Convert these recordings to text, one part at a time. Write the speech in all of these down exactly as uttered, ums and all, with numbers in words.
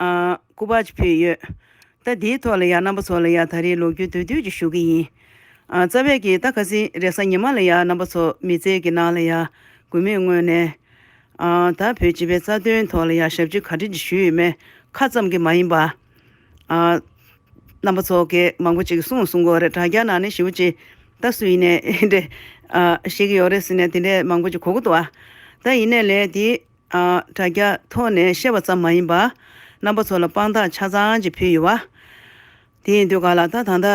ཨ་སྐུ་པར་ཅིག་ཕུལ་ཡོད། ད་དེའི་ཐོག་ལ་ཡ་རྣམ་པ་ཚོ་ལ་ཡ་ད་རེས་ལོ་རྒྱུས་བསྡུས་བསྡུས་ཅིག་ཞུ་གི་ཡིན། ཨ་རྩ་བའི་གི་ད་ཁ་སང་རེས་གཟའ་ཉི་མ་ལ་ཡ་རྣམ་པ་ཚོ་མི་ཚེ་གི་ནང་ལ་ཡ་དགོས་མེད་ངོས་ནས་ཨ་ད་བོད་སྤྱི་པའི་རྩ་དོན་ཐོག་ལ་ཡ་ཞབས་ཕྱི་ག་འདྲ་ཅིག་ཞུས་ཡོད་མེད་ཁ་ཙམ་གྱི་མ་ཡིན་པ། ཨ་རྣམ་པ་ཚོ་གི་མང་པོ་ཅིག་གསུང་གསུང་གི་ཡོད་རེད། དྲ་རྒྱ་ནང་ནས་ཞེ་པོ་ཅིག་ད་སུ་ཡིན་ནས་འདྲ་ཨ་ཤེས་ཀྱི་ཡོད་རེད་ཟེར་ནས་དེ་འདྲས་མང་པོ་ཅིག་གོ་གི་འདུག་ཨ། ད་ཡིན་ནའི་ལས་དེ་ཨ་དྲ་རྒྱ་ཐོག་ནས་བཤད་པ་ཙམ་མ་ཡིན་པ། རྣམ་པ་ཚོ་ལ་དཔང་རྟགས་ཆ་ཚང་ཅིག་ཕུལ་ཡོད་པ། དེ་ཡིན་དུས་ག་ལ་ད་ད་ལྟ་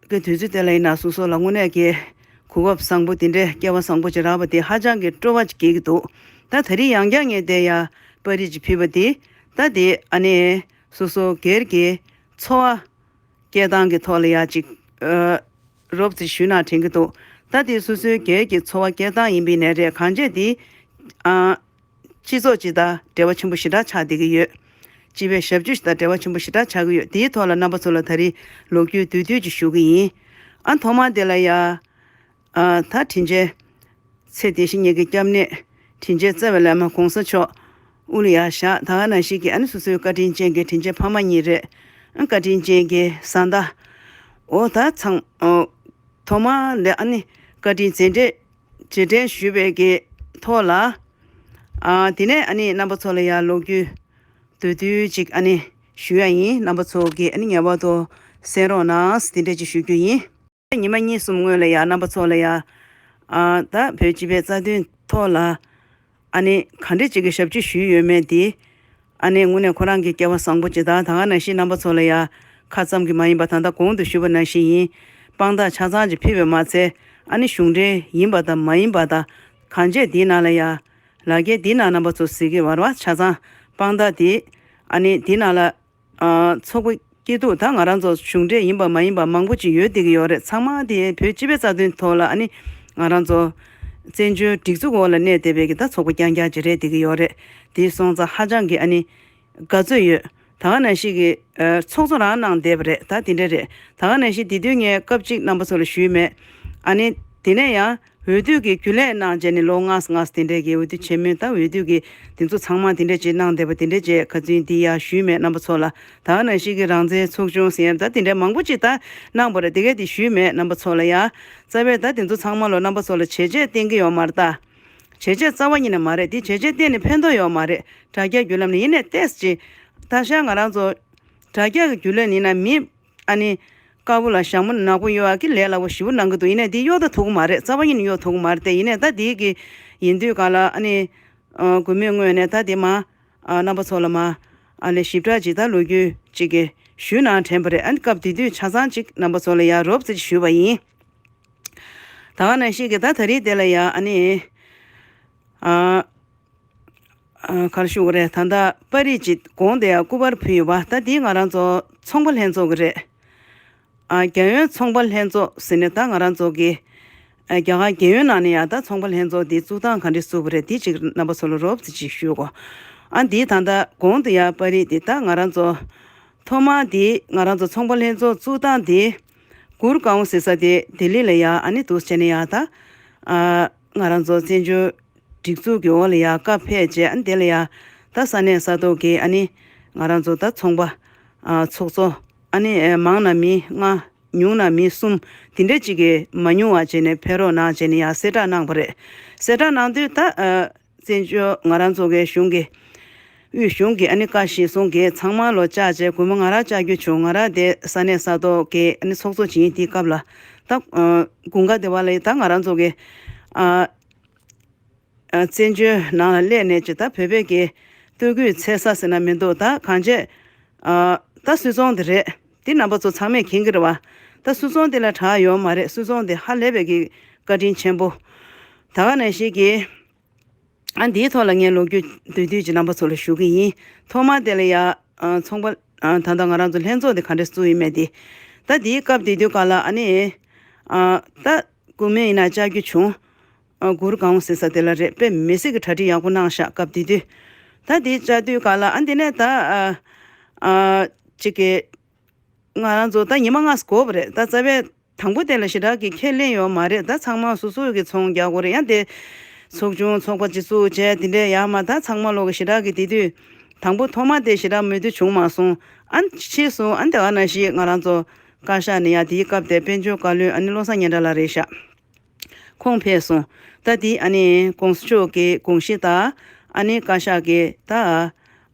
གི་དུས་ཚོད་དེ་ལ་ཡིན་ན་སོ་སོ་ལ་དངོས་གནས་ཀྱི་གོ་སྐབས་བཟང་པོ་དེ་འདྲའི་སྐལ་བ་བཟང་པོ་ཅིག་རག་པ་དེ་ཧ་ཅང་གི་སྤྲོ་བ་ཅིག་སྐྱེ་གི་འདུག་ད་ད་རེས་ཡང་བསྐྱར་ངས་དེ་ཡ་པར་རིས་ཅིག་ཕུལ་བ་དེ་ད་དེ་ཨ་ནི་སོ་སོ་སྒེར་གྱི་འཚོ་བ་སྐྱེལ་སྟངས་ཀྱི་ཐོག་ལ་ཡ་ཅིག་ཨ་རོབ་ཙམ་ཞུས་ན་དྲན་གྱི་འདུག་ད་དེ་སོ་སོའི་སྒེར་གྱི་འཚོ་བ་སྐྱེལ་སྟངས་ཡིན་པའི་ནས་རེད། གང་བྱས་དེ་ཨ་སྤྱི་ཚོགས་སྤྱི་དང་འབྲེལ་བ་ཆེན་པོ་ཞེ་དྲག་ཆགས་བསྡད་ཀྱི་ཡོད། སྤྱི་པའི་ཞབས་ཕྱི་ཞིག་དང་འབྲེལ་བ་ཆེན་པོ་ཞེ་དྲག་ཆགས་ཀྱི་ཡོད། དེའི་ཐོག་ལ་རྣམ་པ་ཚོ་ལ་ད་རེས་ལོ་རྒྱུས་བསྡུས་བསྡུས་ཅིག་ཞུ་གི་ཡིན། ཨ་ཐོག་མར་དེ་ལ་ཡ། ཨ་ད་དྲིན་ཅན། ཚེ་འདི་ཕྱི་གཉིས་ཀྱི་སྐྱབས་གནས། དྲིན་ཅན་རྩ་བའི་བླ་མ་གོང་ས་མཆོག་དབུ་ལ་ཡ་བཞག་ད་ག་ནང་བཞིན་གྱི་ཨ་ནི་སོ་སོའི་བཀའ་དྲིན་ཅན་གྱི་དྲིན་ཅན་ཕ་མ་གཉིས་རེད། ཨ་བཀའ་དྲིན་ཅན་གྱི་བཟའ་ཟླ། འོ་ད་ཚང་། ཨོ། ཐོག་མར་ལ་ཨ་ནི་བཀའ་དྲིན་རྗེས་དྲན་རྗེས་དྲན་ཞུས་པའི་གི་ཐོག་ལ། ཨ་དེ་ནས་ཨ་ནི་རྣམ་པ་ཚོ་ལ་ཡ་ལོ་རྒྱུས་བསྡུས་བསྡུས་ཅིག་ཨ་ནི་ཞུ་ཡ་ཡིན། རྣམ་པ་ཚོ་གིས་ཨ་ནི་ངེས་པར་དུ་གསན་རོགས་གནང་དེ་འདྲ་ཅིག་ཞུ་རྒྱུ་ཡིན། ཉི་མ་གཉིས་གསུམ་སྔོན་ལ་ཡ་རྣམ་པ་ཚོ་ལ་ཡ། ཨ་ད་བོད་སྤྱི་པའི་རྩ་དོན་ཐོག་ལ། ཨ་ནི་ག་འདྲ་ཅིག་གི་ཞབས་ཕྱི་ཞུས་ཡོད་མེད་དེ། ཨ་ནི་དངོས་གནས་ཁོ་རང་གི་སྐལ་བ་བཟང་པོ་ཅིག་དང་ད་ག་ནང་བཞིན་རྣམ་པ་ཚོ་ལ་ཡ། ཁ་ཙམ་གྱི་མ་ཡིན་པ་ད་ལྟ་གོང་དུ་ཞུས་པ་ནང་བཞིན་ཡིན། དཔང་རྟགས་ཆ་ཚང་ཅིག་ཕུལ་བས་མ་ཚད། ཨ་ནི་གཞུང་འབྲེལ་ཡིན་པ་དང་མ་ཡིན་པ་དང་། གང་བྱས་དེའི་ནང་ལ་ཡ། ལག་འཁྱེར་དེའི་ནང་རྣམ་པ་ཚོ་གཟིགས་ཀྱི་བར་བ་ཆ་ཚང་དཔང་རྟགས་དེ། ཨ་ནི་དེའི་ནང་ལ། ཨ་ཚོགས་པ་སྐྱིད་སྡུག་ད་ང་རང་ཚོ་གཞུང་འབྲེལ་ཡིན་པ་མ་ཡིན་པ་མང་པོ་ཅིག་ཡོད་བསྡད་ཀྱི་ཡོད་རེད། ཚང་མ་དེ་བོད་སྤྱི་པའི་རྩ་དོན་ཐོག་ལ་ཨ་ནི་ང་རང་ཚོ་བཙན་བྱོལ་སྒྲིག་འཛུགས་འོག་ལ་གནས་བསྡད་པའི་གི་ད་ཚོགས་པ་རྐྱང་རྐྱང་ཅིག་རེད་བསྡད་ཀྱི་ཡོད་རེད། དེ་སོང་ཙང་ཧ་ཅང་གི་ཨ་ནི་དགའ་ཚོར་ཡོད། ད་ག་ནང་བཞིན་གི་ཨ་ཚོགས་གཙོ་རང་གནང་བསྡད་པ་རེད། ད་དེ་འདྲ་རེད། ད་ག་ནང་བཞིན་དེ་དུས་ངས་སྐབས་གཅིག་རྣམ་པ་ཚོ་ལ་ཞུས་མེད། ཨ་ནི་དེ་ནས་ཡང་། འོས་བསྡུ་གི་རྒྱུན་ལས་གནང་བྱས་ནས་ལོ་ལྔ་ལྔ་དེ་འདྲས་ཀྱི་འོས་བསྡུ་ཆེན་མོའི་ད་འོས་བསྡུ་གི་དེ་ཚོ་ཚང་མ་དེ་འདྲས་ཅིག་གནང་བསྡད་པ་དེ་འདྲས་ཅིག་ཁ་ཚུན་འདི་ཡ་ཞུས་མེད་རྣམ་པ་ཚོ་ལ། ད་ག་ནང་བཞིན་གྱི་རང་བཙན་ཚོགས་ཆུང་ཟེར་ཡ་ད་དེ་འདྲས་མང་པོ་ཅིག་ད་གནང་བ་རེད། དེ་གས་དེ་ཞུས་མེད་རྣམ་པ་ཚོ་ལ་ཡ། རྩ་བའི་ད་དེ་ཚོ་ཚང་མ་ལོ་རྣམ་པ་ཚོ་ལ་བྱས་རྗེས་བསྟན་གྱི་ཡོད་མ་རེད་ད། བྱས་རྗེས་རྩ་བ་ཉིད་ནས་མ་རེད། དེ་བྱས་རྗེས་གཏན་ནས་ཕན་ཐོགས་ཡོད་མ་རེད། དྲ་རྒྱ་བརྒྱུད་ལམ་ནས་ཡིན་ནའི་ཏོག་ཙམ་ཅིག་ད་ཤ་ང་རང་ཚོ་དྲ་རྒྱ་གི་བརྒྱུད་ལམ་ཡིན་ན་མི། ཨ་ནི། དཀར་པོ་ལ་ཞྭ་མོ་ནག་པོ་གཡོག་ཡག་གི་ལས་སླ་པོ་ཞེ་པོ་གནང་གི་འདུག་ཡིན་ནའི་འདི་གཡོག་ད་ཐུབ་ཀྱི་མ་རེད། རྩ་བ་ཉིད་ནས་གཡོག་ཐུབ་ཀྱི་མ་རེད་དེ། ཡིན་ནའི་ད་འདི་གི་ཡིན་དུས་ག་ལ་ཨ་ནི། ཨ་དགོས་མེད་ངོས་ནས་ད་འདི་མ། ཨ་རྣམ་པ་ཚོ་ལ་མ། ཨ་ལས་ཞིབ་ཕྲ་ཅིག་ད་ལོ་རྒྱུས་ཅིག་གི་ཞུས་ན་དྲན་པ་རེད། ཨ་ནི་སྐབས་དེ་དུས་ཆ་ཚང་ཅིག་རྣམ་པ་ཚོ་ལ་ཡ་རོབ་ཙམ་ཅིག་ཞུས་པ་ཡིན། ད་ག་ནང་བཞིན་གི་ད་ད་རེས་དེ་ལ་ཡ་ཨ་ནི། ཨ། ཨ་ག་རེ་ཞུ་དགོས་རེད། ད་ལྟ་པར་རིས་ཅིག་གོང་དེ་ཡང་སྐུ་པར་ཕུལ་ཡོད་པ། ད་འདི་ང་རང་ཚོ་ཚོང་པ་ལྷན་ཚོགས་ཀྱི་རེད། ཨ་རྒྱལ་ཡོངས་ཚོང་པ་ལྷན་ཚོགས་ཟེར་ནས་ད་ང་རང་ཚོ་གི་ཨ་རྒྱ་གར་རྒྱལ་ཡོངས་ནང་ནས་ཡང་ད་ཚོང་པ་ལྷན་ཚོགས་འདི་བཙུགས་སྟངས་ག་འདྲས་བཙུགས་པ་རེད། འདི་ཅིག་རྣམ་པ་ཚོ་ལ་རོབ་ཙམ་ཅིག་ཞུ་དགོས། ཨ་འདི་ད་ལྟ་གོང་དུ་ཡང་པར་རིས་འདི་ད་ང་རང་ཚོ་ཐོག་མར་འདི་ང་རང་ཚོ་ཚོང་པ་ལྷན་ཚོགས་བཙུགས་སྟངས་འདི་གུར་གང་ཟེར་ས་དེ་ལྡི་ལི་ལ་ཡ་ཨ་ནི་འདུག་བྱས་ནས་ཡ་ད་ཨ་ང་རང་ཚོ་བཙན་བྱོལ་སྒྲིག་འཛུགས་ཀྱི་འོག་ལ་ཡ་བཀའ་ཕེབས་རྗེས་ཨ་ནི་དེ་ལ་ཡ་ད་ས་གནས་ས་ཐོག་གི་ཨ་ནི་ང་རང་ཚོ་ད་ཚོང་པ་ཨ་ཚོགས་གཙོ་ཨ་ནི་ཨེ་མང་ན་མི་ལྔ་ཉུང་ན་མི་གསུམ་དེ་འདྲ་ཅིག་གི་མ་ཉུང་བ་བྱས་ནས་ཕེབས་རོགས་གནང་བྱས་ནས་ཡ་གསལ་བསྒྲགས་གནང་བ་རེད། གསལ་བསྒྲགས་གནང་དུས་ད་ཨ་བཙན་བྱོལ་ང་རང་ཚོ་གི་གཞུང་གི་དབུས་གཞུང་གི་ཨ་ནི་བཀའ་གཞིར་བཟུང་གི་ཚང་མ་ལོ་བཅར་བྱས་དགོས་མ་ང་རང་བཅར་རྒྱུ་བྱུང་། ང་རང་དེ་ས་གནས་ས་ཐོག་གི་ཨ་ནི་ཚོགས་གཙོ་བྱིན་དེའི་སྐབས་ལ་ད་ཨ་དགུན་ཁ་དེ་བ་ལ་ད་ང་རང་ཚོ་གི་ཨ། ཨ་བཙན་བྱོལ་ནང་ལ་སླེབས་ནས་ཅི་ད་བོད་པའི་གི་སྟོད་གོས་འཚོལ་ས་ཟེར་ན་མི་འདུག་ད་གང་བྱས་ཨ་ད་སུད་ཚོང་དེ་རེད། འདི་རྣམ་པ་ཚོ་ཚང་མས་མཁྱེན་གྱི་རེད་བ། ད་སུད་ཚོང་དེ་ལ་གྲགས་ཡོད་མ་རེད། སུད་ཚོང་དེ་ཧ་ལས་པའི་གི་བཀའ་དྲིན་ཆེན་པོ། ད་ག་ནང་བཞིན་གི་ཨ་འདིའི་ཐོག་ལ་ངས་ལོ་རྒྱུས་བསྡུས་བསྡུས་ཀྱི་རྣམ་པ་ཚོ་ལ་ཞུ་གི་ཡིན། ཐོག་མ་དེ་ལ་ཡ་ཨ་ཚོང་པ་ཨ་ད་ལྟ་ང་རང་ཚོ་ལྷན་ཚོགས་དེ་ག་འདྲས་བཙུགས་ཡིན་མེད་དེ། ད་འདིའི་སྐབས་དེ་དུས་ག་ལ་ཨ་ནི་ཨ་ད་སྐུ་སྨན་ཡིན་ན་བཅར་རྒྱུ་བྱུང་། ཨ་གུར་གང་ཟེར་ས་དེ་ལ་རེད། དཔེ་མི་སྲིད་ཀྱི་གྲ་སྒྲིག་ཡག་པོ་གནང་ཤག་སྐབས་དེ་དུས། ད་དེ་བཅར་དུས་ག་ལ་ཨ་འདི་ནས་ད་ཨ་ཨ་ཅིག་གི་ང་རང་ཚོ་ད་ཉི་མ་ལྔ་འགོར་བ་རེད། ད་རྩ་བའི་དང་པོ་དེ་ལ་ཞེ་དྲག་གི་ཁས་ལེན་ཡོད་མ་རེད། ད་ཚང་མ་སོ་སོ་གི་ཚོང་རྒྱག་དགོས་རེད། ཡང་དེ་ཚོགས་ཆུང་ཚོགས་པ་སྤྱི་ཚོགས་བྱས་དེ་འདྲས་ཡག་མ་ད་ཚང་མ་ལོག་གི་ཞེ་དྲག་གི་དེ་དུས་ དང་པོ་ཐོག་མ་དེ་ཞེ་དྲག་མོས་མཐུན་བྱུང་མ་སོང་། ཨ་ནི་ཕྱིས་སུ་ཨ་ནི་དེ་ག་ནང་བཞིན་ང་རང་ཚོ་བཀའ་ཤག་ནས་ཡ་དེའི་སྐབས་དེ་དཔལ་འབྱོར་བཀའ་བློན་ཨ་ནི་བློ་བཟང་སྙན་གྲགས་ལགས་རེད་ཤག་ཁོང་ཕེབས་སོང་། ད་དེ་ཨ་ནི་གོང་ས་མཆོག་གི་དགོངས་གཞི་དང་ཨ་ནི་བཀའ་ཤག་གི་ད་ཨ་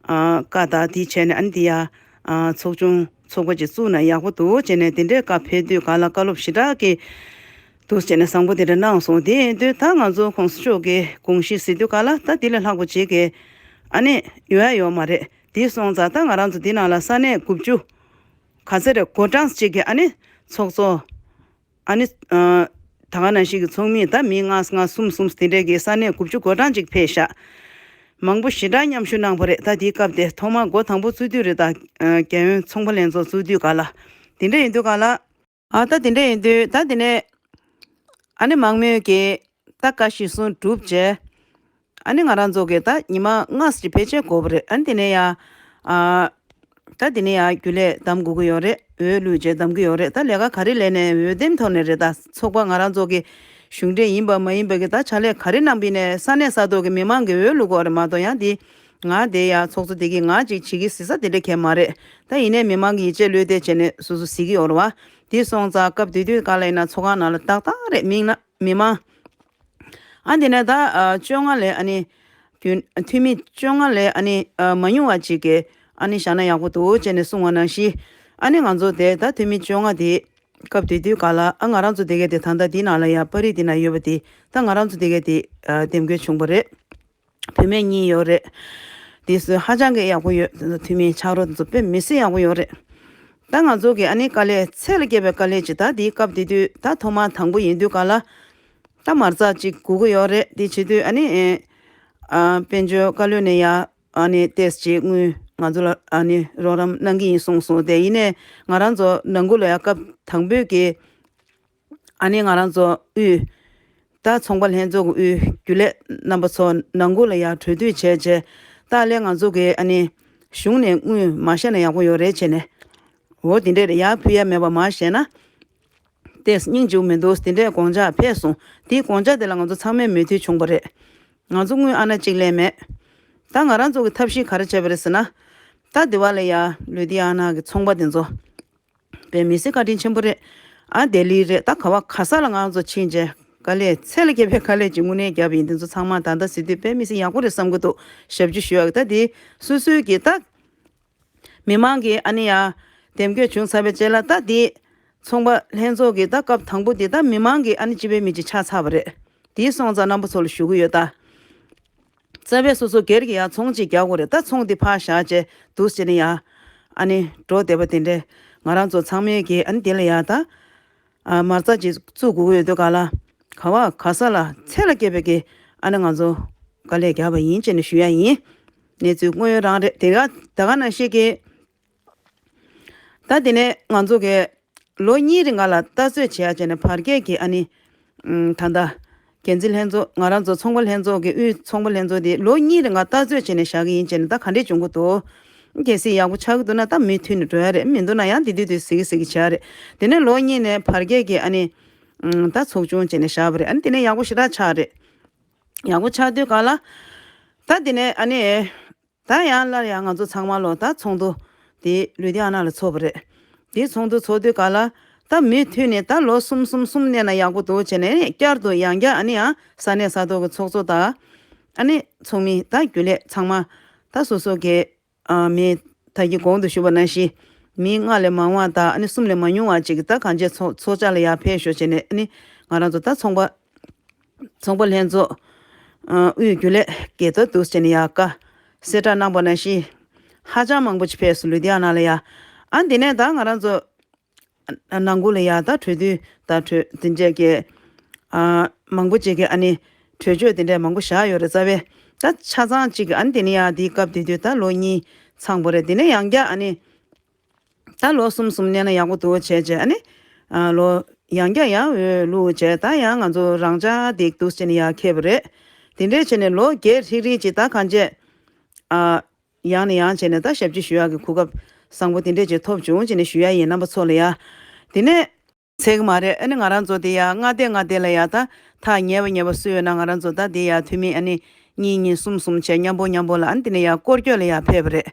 བཀའ་དང་དེ་བྱས་ནས་ཨ་ནི་དེ་ཡ་ཨ་ཚོགས་ཆུང་ཚོགས་པ་ཅིག་བཙུགས་ན་ཡག་པོ་འདུག་བྱས་ནས་དེ་འདྲའི་བཀའ་ཕེབས་དུས་ག་ལ་བཀའ་སློབ་ཞེ་དྲག་གི་འདུག་བྱས་ནས་བཟང་པོ་དེ་འདྲ་གནང་སོང་། དེ་ཡིན་དུས་ད་ང་ཚོ་གོང་ས་མཆོག་གི་དགོངས་གཞི་ཟེར་དུས་ག་ལ་ད་དེ་ལས་ལྷག་པ་ཅིག་གི་ཨ་ནི་ཡོད་ཡ་ཡོད་མ་རེད། དེ་སོང་ཙང་ད་ང་རང་ཚོ་དེ་ནང་ལ་ས་གནས་དགུ་བཅུ་ག་ཚད་རེད་འགོ་གྲངས་གཅིག་གི་ཨ་ནི་ཚོགས་གཙོ། ཨ་ནི་ཨ་ད་ག་ནང་བཞིན་གྱི་ཚོགས་མི་ད་མི་ལྔ་ལྔ་གསུམ་གསུམ་དེ་འདྲས་ཀྱི་ས་གནས་དགུ་བཅུ་གོ་གྲངས་ཅིག་ཕེབས་ཤག་མང་པོ་ཞེ་དྲག་མཉམ་ཞུགས་གནང་བ་རེད། ད་དེའི་སྐབས་དེ་ཐོག་མར་འགོ་དང་པོ་བཙུགས་དུས་རེད། ད་ཨ་རྒྱལ་ཡོངས་ཚོང་པ་ལྷན་ཚོགས་བཙུགས་དུས་ག་ལ་དེ་འདྲས་ཡིན་དུས་ག་ལ་ཨ་ད་དེ་འདྲས་ཡིན་དུས་ད་དེ་ནས་ཨ་ནི་མང་མོས་ཀྱིས་ད་བཀའ་གཞིར་བཟུང་གྲུབ་རྗེས། ཨ་ནི་ང་རང་ཚོ་གི་ད་ཉི་མ་ལྔ་ཙམ་ཅིག་ཕལ་ཆེར་འགོར་བ་རེད། ཨ་ནི་དེ་ནས་ཡ་ཨ་ད་དེ་ནས་ཡ་རྒྱུན་ལས་གདམ་དགོས་ཀྱི་ཡོད་རེད། འོས་བླུགས་རྗེས་གདམ་གྱི་ཡོད་རེད། ད་ལས་ཀ་ག་རེ་ལས་ནས་འོས་འདེམས་ཐོག་ནས་རེད། ད་ཚོགས་པ་ང་རང་ཚོ་གི་གཞུང་འབྲེལ་ཡིན་པ་མ་ཡིན་པ་གི་ད་ཕྱག་ལས་ག་རེ་གནང་པ་ཡིན་ནའི་ས་གནས་ས་ཐོག་གི་མི་མང་གི་འོས་བླུགས་དགོས་རེད་མ་གཏོགས་ཡང་དེ་ང་དེ་ཡ་ཚོགས་གཙོ་དེ་གི་ང་ཅིག་བྱེད་ཀྱི་ཟེར་ས་དེ་འདྲ་གང་ཡང་མ་རེད། ད་ཡིན་ནའི་མི་མང་གི་ཡིད་ཆེས་བློས་གཏད་བྱས་ནས་སོ་སོ་གཟིགས་ཀྱི་ཡོད་རེད་བ། དེ་སོང་ཙང་སྐབས་དེ་དུས་ག་ལ་ཡིན་ན་ཚོགས་ཁང་ནང་ལ་ཏག་ཏག་རེད། མི་མང་མི་མང་ཨ་དེ་ནས་ད་ཨ་བཅོ་ལྔ་ལས་ཨ་ནི་རྒྱུན་འཐུས་མི་བཅོ་ལྔ་ལས་ཨ་ནི་ཨ་མ་ཉུང་བ་ཅིག་གིས་ཨ་ནི་བཞག་ན་ཡག་པོ་འདུག་ཅེས་ནས་གསུངས་པ་ནང་བཞིན། ཨ་ནི་ང་ཚོ་དེ་ད་འཐུས་མི་བཅོ་ལྔ་དེ་སྐབས་དེ་དུས་ག་ལ་ཨ་ང་རང་ཚོ་དེ་གས་དེ་ད་ལྟ་དེ་ནང་ལ་ཡ་པར་རིས་དེ་ན་ཡོད་པ་དེ་ད་ང་རང་ཚོ་དེ་གས་དེ་ཨ་འདེམས་བསྐོ་བྱུང་བ་རེད། བུད་མེད་གཉིས་ཡོད་རེད། དེ་ཚོ་ཧ་ཅང་གི་ཡག་པོ་ཡོད། འཐུས་མི་ཆགས་རོགས་དེ་ཚོ་དཔེ་མི་སྲིད་ཡག་པོ་ཡོད་རེད། ད་ང་ཚོ་གི་ཨ་ནི་དཀའ་ལས་ཚད་ལས་བརྒལ་བའི་དཀའ་ལས་ཅིག་ད་དེའི་སྐབས་དེ་དུས་ད་ཐོག་མ་དང་པོ་ཡིན་དུས་ག་ལ་ད་མ་རྩ་ཅིག་དགོས་ཀྱི་ཡོད་རེད། དེ་བྱེད་དུས་ཨ་ནི་ཨ་དཔལ་འབྱོར་བཀའ་བློན་ནས་ཡ་ཨ་ནི་ཏོག་ཙམ་ཅིག་དངུལ་ང་ཚོ་ལ་ཨ་ནི་རོགས་རམ་གནང་གི་ཡིན་གསུངས་སོང་། དེ་ཡིན་ནའི་ང་རང་ཚོ་ནང་ཁུལ་ལ་ཡ་སྐབས་དང་པོའི་གི་ཨ་ནི་ང་རང་ཚོ་དབུས་ད་ཚོང་པ་ལྷན་ཚོགས་ཀྱི་དབུས་རྒྱུན་ལས་རྣམ་པ་ཚོ་ནང་ཁུལ་ལ་ཡ་གྲོས་བསྡུར་བྱས་རྗེས་ད་ལས་ང་ཚོ་གི་ཨ་ནི་གཞུང་ནས་དངུལ་མ་བཞག་ན་ཡག་པོ་ཡོད་རེད་བྱས་ནས། འོ་དེ་འདྲས་རེད། ཡར་ཕུལ་ཡ་མེད་པ་མ་བཞག་ན་ཏོག་ཙམ་སྙིང་རྗེ་པོ་མི་འདུག་དེ་འདྲས་དགོངས་འཇགས་ཕེབས་སོང་། དེའི་དགོངས་འཇགས་དེ་ལ་ང་ཚོ་ཚང་མས་མོས་མཐུན་བྱུང་བ་རེད། ང་ཚོ་དངུལ་ཨ་ན་གཅིག་ལས་མེད། ད་ང་རང་ཚོ་གི་ཐབས་ཤེས་ག་རེ་བྱས་པ་རེད་ཟེར་ན། ད་དེ་བ་ལ་ཡ་ལུ་དི་ཡ་ན་གི་ཚོང་པ་དེ་ཚོ་དཔེ་མི་སྲིད་བཀའ་དྲིན་ཆེན་པོ་རེད། ཨ་ལྡི་ལི་རེད། ད་ག་བ་ག་ས་ལ་ང་ཚོ་ཕྱིན་རྗེས་དཀའ་ལས་ཚད་ལས་བརྒལ་བའི་དཀའ་ལས་ཅིག་དངོས་གནས་བརྒྱབ་ཡིན། དེ་ཚོ་ཚང་མ་ད་ལྟ་ཟེར་དུས་དཔེ་མི་སྲིད་ཡག་པོ་རེད་བསམ་གི་འདུག་ཞབས་ཕྱི་ཞུ་ཡག་ད་དེ་སོ་སོའི་གི་ད་མི་མང་གི་ཨ་ནི་ཡ་འདེམས་བསྐོ་བྱུང་ཚར་བའི་རྗེས་ལ་ད་དེ་ཚོང་པ་ལྷན་ཚོགས་ཀྱི་ད་སྐབས་དང་པོ་དེ་ད་མི་མང་གི་ཨ་ནི་སྤྱི་པའི་མི་གཅིག་ཆགས་ཚར་བ་རེད། དེ་སོང་ཙང་རྣམ་པ་ཚོ་ལ་ཞུ་གི་ཡོད་ད། རྩ་བའི་སོ་སོ་སྒེར་གྱི་ཡ་ཚོང་གཅིག་རྒྱག་དགོས་རེད། ད་ཚོང་དེ་ཕར་བཞག་བྱས་འདུག་ཟེར་ནས་ཡ་ཨ་ནི་འགྲོ་བསྡད་པ་དེ་འདྲས་ང་རང་ཚོ་ཚང་མས་ཀྱི་ཨ་ནི་དེ་ལ་ཡ་ད་ཨ་མ་རྩ་ཅིག་བཙུགས་དགོས་ཀྱི་ཡོད་དུས་ག་ལ་ག་བ་ག་ས་ལ་ཚད་ལས་བརྒལ་བའི་གི་ཨ་ནི་ང་ཚོ་དཀའ་ལས་བརྒྱབ་པ་ཡིན་ཅེས་ནས་ཞུ་ཡ་ཡིན། གནས་ཚུལ་དངོས་ཡོད་རང་རེད། དེ་ག་ད་ག་ནང་བཞིན་གྱི་ད་དེ་ནས་ང་ཚོ་གི་ལོ་གཉིས་རིང་ག་ལ་ལྟ་ཚོད་བྱེད་ཡ་བྱས་ནས་བར་བརྒལ་གྱི་ཨ་ནི་ཨུམ་ད་ལྟ་འགན་འཛིན་ལྷན་ཚོགས་ང་རང་ཚོ་ཚོང་པ་ལྷན་ཚོགས་ཀྱི་དབུས་ཚོང་པ་ལྷན་ཚོགས་དེ་ལོ་གཉིས་རིང་ག་ལྟ་ཚོད་བྱས་ནས་བཞག་གི་ཡིན་བྱས་ནས་ད་ག་འདྲས་བྱུང་གི་འདུག་གལ་སྲིད་ཡག་པོ་ཆགས་ཀྱི་འདུག་ན་ད་མུ་མཐུད་ནས་འགྲོ་ཡ་རེད། མི་འདུག་ན་ཡང་དེ་དུས་དུས་ཟིག་གི་ཟིག་གི་བྱ་རེད། དེ་ནས་ལོ་གཉིས་ནས་བར་བརྒལ་གྱི་ཨ་ནི་ཨུམ་ད་ཚོགས་ཆུང་བྱས་ནས་བཞག་པ་རེད། ཨ་ནི་དེ་ནས་ཡག་པོ་ཞེ་དྲག་ཆགས་རེད། ཡག་པོ་ཆགས་དུས་ག་ལ་ད་དེ་ནས་ཨ་ནི། ད་ཡང་སླར་ཡང་ང་ཚོ་ཚང་མ་ལོ་ད་ཚོགས་འདུ་དེ་ལུ་དི་ཡ་ན་ལ་ཚོགས་པ་རེད། དེ་ཚོགས་འདུ་ཚོགས་དུས་ག་ལ་ད་མུ་མཐུད་ནས་ད་ལོ་གསུམ་གསུམ་གསུམ་གནས་ན་ཡག་པོ་འདུག་བྱས་ནས་བསྐྱར་དུ་ཡང་བསྐྱར་ཨ་ནི་ཡང་ས་གནས་ས་ཐོག་གི་ཚོགས་གཙོ་དང་ཨ་ནི་ཚོགས་མི་ད་རྒྱུན་ལས་ཚང་མ་ད་སོ་སོ་གི་ཨ་མི་ད་གིན་གོང་དུ་ཞུས་པ་ནང་བཞིན་མི་ལྔ་ལས་མང་བ་དང་ཨ་ནི་གསུམ་ལས་མ་ཉུང་བ་ཅིག་གི་ད་གང་ཅི་ཚོགས་ཚོགས་བཅར་ལ་ཡར་ཕེབས་ཤོག་བྱས་ནས་ཨ་ནི་ང་རང་ཚོ་ད་ཚོང་པ། ཚོང་པ་ལྷན་ཚོགས་ཨ་དབུས་རྒྱུན་ལས་ཀྱིས་ད་འདུག་སེ་བྱས་ནས་ཡ་བཀའ་གསལ་བསྒྲགས་གནང་པ་ནང་བཞིན་ཧ་ཅང་མང་པོ་ཅིག་ཕེབས་སོང་ལུ་དི་ཡ་ན་ལ་ཡ། ཨ་འདི་ནས་ད་ང་རང་ཚོ་ཨ་ནང་ཁུལ་ལ་ཡ་ད་གྲོས་བསྡུར་ད་གྲོས་དེ་འདྲས་ཀྱི་ཨ་མང་པོ་ཅིག་གི་ཨ་ནི་གྲོས་ཆོད་དེ་འདྲས་མང་པོ་བཞག་ཡོད་རེད། རྩ་བའི་ད་ཆ་ཚང་ཅིག་གི་ཨ་ནི་དེ་ནས་ཡ་འདིའི་སྐབས་དེ་དུས་ད་ལོ་གཉིས་ཚང་པོ་རེད། དེ་ནས་ཡང་བསྐྱར་ཨ་ནི། ད་ལོ་གསུམ་གསུམ་གནས་ན་ཡག་པོ་འདུག་བྱས་བྱས་ཨ་ནི། ཨ་ལོ་ཡང་བསྐྱར་ཡང་འོས་བླུགས་བྱས་ད་ཡང་ང་ཚོ་རང་འཇགས་འདེགས་འདུག་བྱས་ནས་ཡར་འཁྱེར་བ་རེད། དེ་འདྲས་བྱས་ནས་ལོ་བརྒྱད་ཧྲིག་ཧྲིག་ཅིག་ད་གང་བྱས། ཨ་ཡང་ནས་ཡང་བྱས་ནས་ད་ཞབས་ཕྱི་ཞུ་ཡག་གི་གོ་སྐབས་བཟང་པོ་དེ་འདྲས་ཅིག་ཐོབ་བྱུང་བྱས་ནས་ཞུ་ཡ་ཡིན་རྣམ་པ་ཚོ་ལ་ཡ། དེ་ནས། ཚད་ཀྱི་མ་རེད། ཨ་ནི་ང་རང་ཚོ་དེ་ཡ་མངའ་སྡེ་མངའ་སྡེ་ལ་ཡ་ད་ཐག་ཉེ་བ་ཉེ་བ་སུ་ཡོད་ན་ང་རང་ཚོ་ད་དེ་ཡ་འཐུས་མི་ཨ་ནི་ གཉིས་གཉིས་གསུམ་གསུམ་བྱས་མཉམ་པོ་མཉམ་པོ་ལ་ཨ་ནི་དེ་ནས་ཡར་སྐོར་སྐྱོད་ལ་ཡར་ཕེབས་པ་རེད།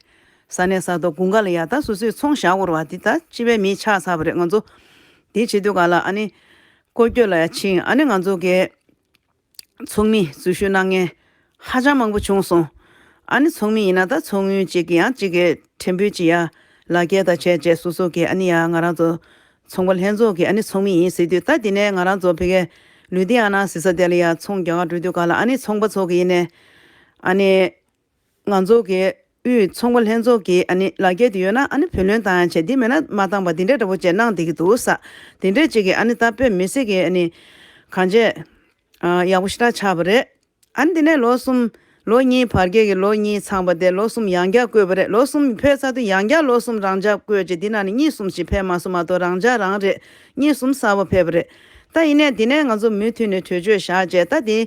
ས་གནས་ས་ཐོག་དགུན་ཁ་ལ་ཡར་ད་སོ་སོས་ཚོང་བཞག་དགོས་རེད་བ། དེ་ད་སྤྱི་པའི་མི་ཆགས་ཚར་བ་རེད། ང་ཚོ་དེ་བྱེད་དུས་ག་ལ་ཨ་ནི་སྐོར་སྐྱོད་ལ་ཡར་ཕྱིན། ཨ་ནི་ང་ཚོ་གི་ཚོགས་མི་འཛུལ་ཞུགས་གནང་མཁན་ཧ་ཅང་མང་པོ་བྱུང་སོང་། ཨ་ནི་ཚོགས་མི་ཡིན་ན་ད་ཚོགས་དངུལ་གཅིག་གི་ཡང་གཅིག་གི་ཕྲན་བུ་གཅིག་ཡ་ལག་འཁྱེར་དང་བྱས་བྱས་སོ་སོ་གི་ཨ་ནི་ཡ་ང་རང་ཚོ་ཚོང་པ་ལྷན་ཚོགས་ཀྱི་ཨ་ནི་ཚོགས་མི་ཡིན་ཟེར་དུས། ད་དེ་ནས་ང་རང་ཚོ་ཕ་གིའི་ལུ་དྷི་ཡ་ན་ཟེར་ས་དེ་ལ་ཡ་ཚོང་རྒྱག་ག་འགྲོ་དུས་ག་ལ་ཨ་ནི་ཚོང་པ་ཚོ་གི་ཡིན་ནས་ཨ་ནི་ང་ཚོ་གི་དབུས་ཚོང་པ་ལྷན་ཚོགས་ཀྱི་ཨ་ནི་ལག་འཁྱེར་དེ་ཡོད་ན་ཨ་ནི་བུ་ལོན་བཏང་ཡ་བྱས། དེ་མེད་ན་མ་བཏང་པ་དེ་འདྲ་འདྲ་པོ་བྱས་གནང་བསྡད་ཀྱི་འདུག་ས། དེ་འདྲ་གཅིག་གི་ཨ་ནི་ད་དཔེ་མི་སྲིད་ཀྱི་ཨ་ནི་གང་བྱས། ཨ། ཡག་པོ་ཞེ་དྲག་ཆགས་པ་རེད། ཨ་ནི་དེ་ནས་ལོ་གསུམ། ལོ་གཉིས་བར་བརྒལ་གྱི་ལོ་གཉིས་ཚང་པ་དེ་ལོ་གསུམ་ཡང་བསྐྱར་བསྐོས་པ་རེད། ལོ་གསུམ་ཕེབས་ཚར་དུས་ཡང་བསྐྱར་ལོ་གསུམ་རང་འཇགས་བསྐོས་རྗེས་འདི་ནང་ནས་གཉིས་གསུམ་ཞིག་ཕེབས་མ་སོང་མ་གཏོགས་རང་འཇགས་རང་རེད། གཉིས་གསུམ་གསར་པ་ཕེབས་པ་རེད། ད་ཡིན་ནའི་དེ་ནས་ང་ཚོ་མུ་མཐུད་ནས་གྲོས་ཆོད་བཞག་རྗེས་ད་དེ་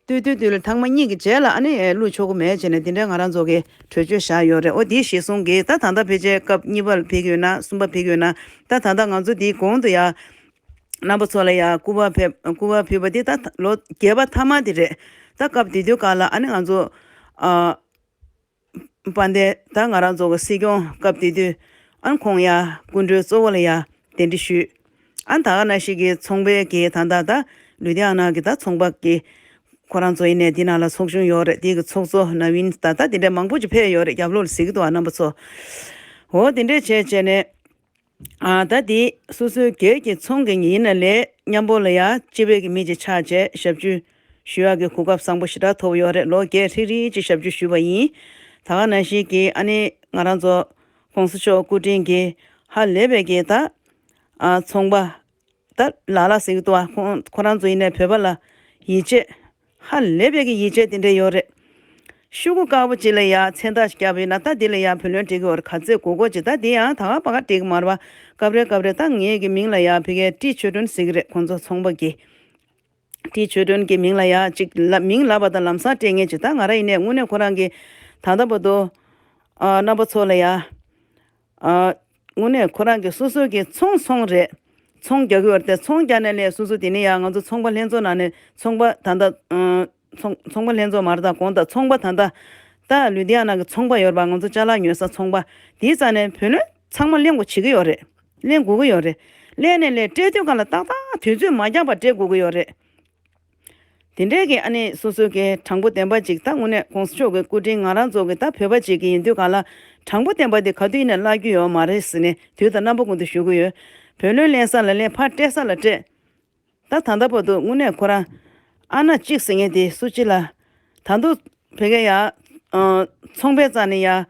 ལྟོས་ལྟོས་ལྟོས་ལ་ཐེངས་མ་གཉིས་ཀྱི་རྗེས་ལ་ཨ་ནི་བླུག་ཆོག་གི་མེད་བྱས་ནས་དེ་འདྲའི་ང་རང་ཚོ་གི་གྲོས་ཆོད་བཞག་ཡོད་རེད། འོ་དེ་གཞིར་བཟུང་གིས་ད་ད་ལྟ་ཕལ་ཆེར་སྐབས་གཉིས་པ་ལ་ཕེབས་ཀྱི་ཡོད་ན་གསུམ་པ་ཕེབས་ཀྱི་ཡོད་ན་ད་ད་ལྟ་ང་ཚོ་དེའི་གོང་དུ་ཡ། རྣམ་པ་ཚོ་ལ་ཡང་སྐུ་པར་ཕེབས། སྐུ་པར་ཕུལ་བ་འདི་ད་ལོ་བརྒྱད་པ་མཐའ་མ་དེ་རེད། ད་སྐབས་དེ་དུས་སྐབས་ལ་ཨ་ནི་ང་ཚོ་ཨ་དཔལ་ལྡན་ད་ང་རང་ཚོ་གི་སྲིད་སྐྱོང་སྐབས་དེ་དུས་ཨ་ནི་ཁོང་ཡང་སྐུ་མགྲོན་གཙོ་བོ་ལ་ཡང་གདན་འདྲེན་ཞུས། ཨ་ནི་ད་ག་ནང་བཞིན་གྱི་ཚོང་པའི་གི་ད་ད་ད་ལུ་དྷི་ཡ་ན་གི་ད་ཚོང་པ་གི་ཁོ་རང་ཚོ་ཡིན་ནའི་འདི་ནང་ལ་ཚོགས་ཆུང་ཡོད་རེད། དེ་གི་ཚོགས་གཙོ་ན་ཝིན་ད་ད་དེ་འདྲ་མང་པོ་ཅིག་ཕེབས་ཡོད་རེད། རྒྱབ་ལོགས་ལ་གཟིགས་ཀྱི་འདུག་ཨ་རྣམ་པ་ཚོ། འོ་དེ་འདྲས་བྱས་བྱས་ནས། ཨ་ད་དེ་སོ་སོའི་སྒེར་གྱི་ཚོང་གི་ཡིན་ན་ལས་མཉམ་པོ་ལ་ཡ་སྤྱི་པའི་གི་མི་ཅིག་ཆགས་བྱས་ཞབས་ཞུ་ཞུ་ཡག་གི་གོ་སྐབས་བཟང་པོ་ཞེ་དྲག་ཐོབ་ཡོད་རེད། ལོ་བརྒྱད་ཧྲིལ་ཧྲིལ་ཅིག་ཞབས་ཞུ་ཞུས་པ་ཡིན། ད་ག་ནང་བཞིན་གྱི་ཨ་ནི་ང་རང་ཚོ་༸གོང་ས་མཆོག་སྐུ་དྲིན་གྱིས་ཧ་ལས་པའི་གི་ད་ཨ་ཚོང་པ་ད་ལ་ལ་ཟེར་གི་འདུག་ཨ། ཁོང་ཁོ་རང་ཚོ་ཡིན་ནའི་བོད་པ་ལ་ཡིད་ཆེས། ཧ་ལས་པའི་གི་ཡིད་ཆེས་དེ་འདྲ་ཡོད་རེད། ཤོག་གུ་དཀར་པོ་ཅིག་ལ་ཡ་མཚན་རྟགས་ཤིག་བརྒྱབ་ཡོད་ན་ད་འདི་ལ་ཡ་བུ་ལོན་སྤྲད་ཀྱི་ཡོད་རེད། ག་ཚོད་དགོས་དགོས་ཅིག་ད་འདི་ཡང་ད་ག་པ་ག་སྤྲད་ཀྱི་མ་རེད་པ། སྐབས་རེ་སྐབས་རེ་ད་ངའི་གི་མིང་ལ་ཡ་ཕ་གིའི་ཀྲི་ཆོས་སྒྲོན་ཟེར་གི་རེད། ཁོང་ཚོ་ཚོང་པ་གི་ཀྲི་ཆོས་སྒྲོན་གྱི་མིང་ལ་ཡ་ཅིག་ལ་མིང་ལབ་པ་དང་ལམ་སང་སྤྲད་མཁན་ཅིག་ད་ང་རང་ཡིན་ནའི་དངོས་གནས་ཁོ་རང་གི་ད་ལྟ་བར་དུ་ཨ་རྣམ་པ་ཚོ་ལ་ཡ། ཨ། དངོས་གནས་ཁོ་རང་གི་སོ་སོའི་གི་ཚོང་ཚོང་རེད། ཚོང་རྒྱག་གི་ཡོད་རེད་དེ། ཚོང་རྒྱག་ནས་ལས་སོ་སོ་དེ་ནས་ཡང་ང་ཚོ་ཚོང་པ་ལྷན་ཚོགས་ནང་ནས་ཚོང་པ་ད་ལྟ་ཨ། ཚོང་ཚོང་པ་ལྷན་ཚོགས་མ་རེད་ད། གོང་ད་ཚོང་པ་ད་ལྟ་ད་ལུ་དྷི་ཡ་ན་གི་ཚོང་པ་ཡོད་རེད་པ། ང་ཚོ་ཅ་ལག་ཉོ་ས་ཚོང་པ་དེའི་རྩ་ནས་བུ་ལོན་ཚང་མ་ལེན་དགོས་བྱེད་ཀྱི་ཡོད་རེད། ལེན་དགོས་ཀྱི་ཡོད་རེད། ལེན་ནས་ལས་སྤྲད་དུས་གང་ལ་ཏག་ཏག་དུས་ཚོད་མ་འགྱངས་པར་སྤྲད་དགོས་ཀྱི་ཡོད་རེད། དེ་འདྲའི་གི་ཨ་ནི་སོ་སོའི་གི་དྲང་པོ་བདེན་པ་ཅིག་ད་དངོས་གནས་༸གོང་ས་མཆོག་གི་སྐུ་དྲིན་ང་རང་ཚོ་གི་ད་བོད་པ་ཅིག་གི་ཡིན་དུས་གང་ལ་དྲང་པོ་བདེན་པ་དེ་ག་དུས་ཡིན་ན་བརླག་རྒྱུ་ཡོད་མ་རེད་ཟེར་ནས་དུས་དང་རྣམ་པ་ཀུན་ཏུ་ཞུ་གི་ཡོད། བུ་ལོན་ལེན་ས་ལ་ལེན། ཕར་སྤྲད་ས་ལ་སྤྲད། ད་ད་ལྟ་བར་དུ་དངོས་གནས་ཁོ་རང་ཨ་ན་གཅིག་ཟེར་མཁན་དེ་སུ་གཅིག་ལ་ད་དུང་བོད་སྐད་ཡ་ཚོང་པའི་རྩ་ནས་ཡ།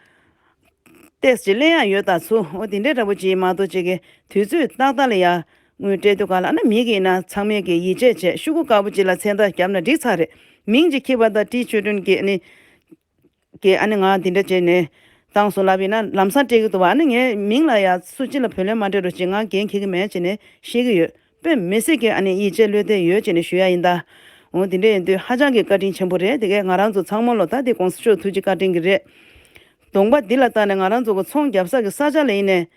ཏེས་ཅི་ལེན་ཡ་ཡོད་ད་ཚུ། འོ་དེ་འདྲའི་འདྲ་པོ་ཅིག་མ་གཏོགས་ཅིག་གི་དུས་ཚོད་ཏག་ཏག་ལ་ཡ་དངུལ་སྤྲད་དུས་ག་ལ་ཨ་ན་མི་གི་ཡིན་ན་ཚང་མས་གི་ཡིད་ཆེས་བྱས་ཤོག་གུ་དཀར་པོ་ཅིག་ལ་མཚན་རྟགས་བརྒྱབ་ན་འགྲིག་ཚར་རེད། མིང་ཅིག་འཁྱེར་བ་དང་ཀྲི་ཆོས་སྒྲོན་གྱི་ཨ་ནི་གི་ཨ་ནི་ང་དེ་འདྲ་བྱས་ནས་བཏང་སོང་ལབ་ཡིན་ན་ལམ་སང་སྤྲད་ཀྱི་འདུག་བ། ཨ་ནི་ངའི་མིང་ལ་ཡ་སུ་གཅིག་ལ་བུ་ལོན་མ་སྤྲད་རོགས་ཅིག་ང་འགན་འཁྱེར་གི་མེད་ཅེས་ནས་བཤད་ཀྱི་ཡོད། དཔེ་མི་སྲིད་ཀྱི་ཨ་ནི་ཡིད་ཆེས་བློ་གཏད་ཡོད་ཅེས་ནས་ཞུ་ཡ་ཡིན་ད། འོ་དེ་འདྲ་ཡིན་དུས་ཧ་ཅང་གི་བཀའ་དྲིན་ཆེན་པོ་རེད། དེ་གས་ང་རང་ཚོ་ཚང་མ་ལོ་ད་དེ་༸གོང་ས་མཆོག་ཐུགས་རྗེ་བཀའ་དྲིན་གྱི་རེད། གདོང་པ་འདི་ལ་བལྟས་ནས་ང་རང་ཚོ་གི་ཚོང་རྒྱབ་ས་གི་ས་ཆ་ལ་ཡིན་ནས།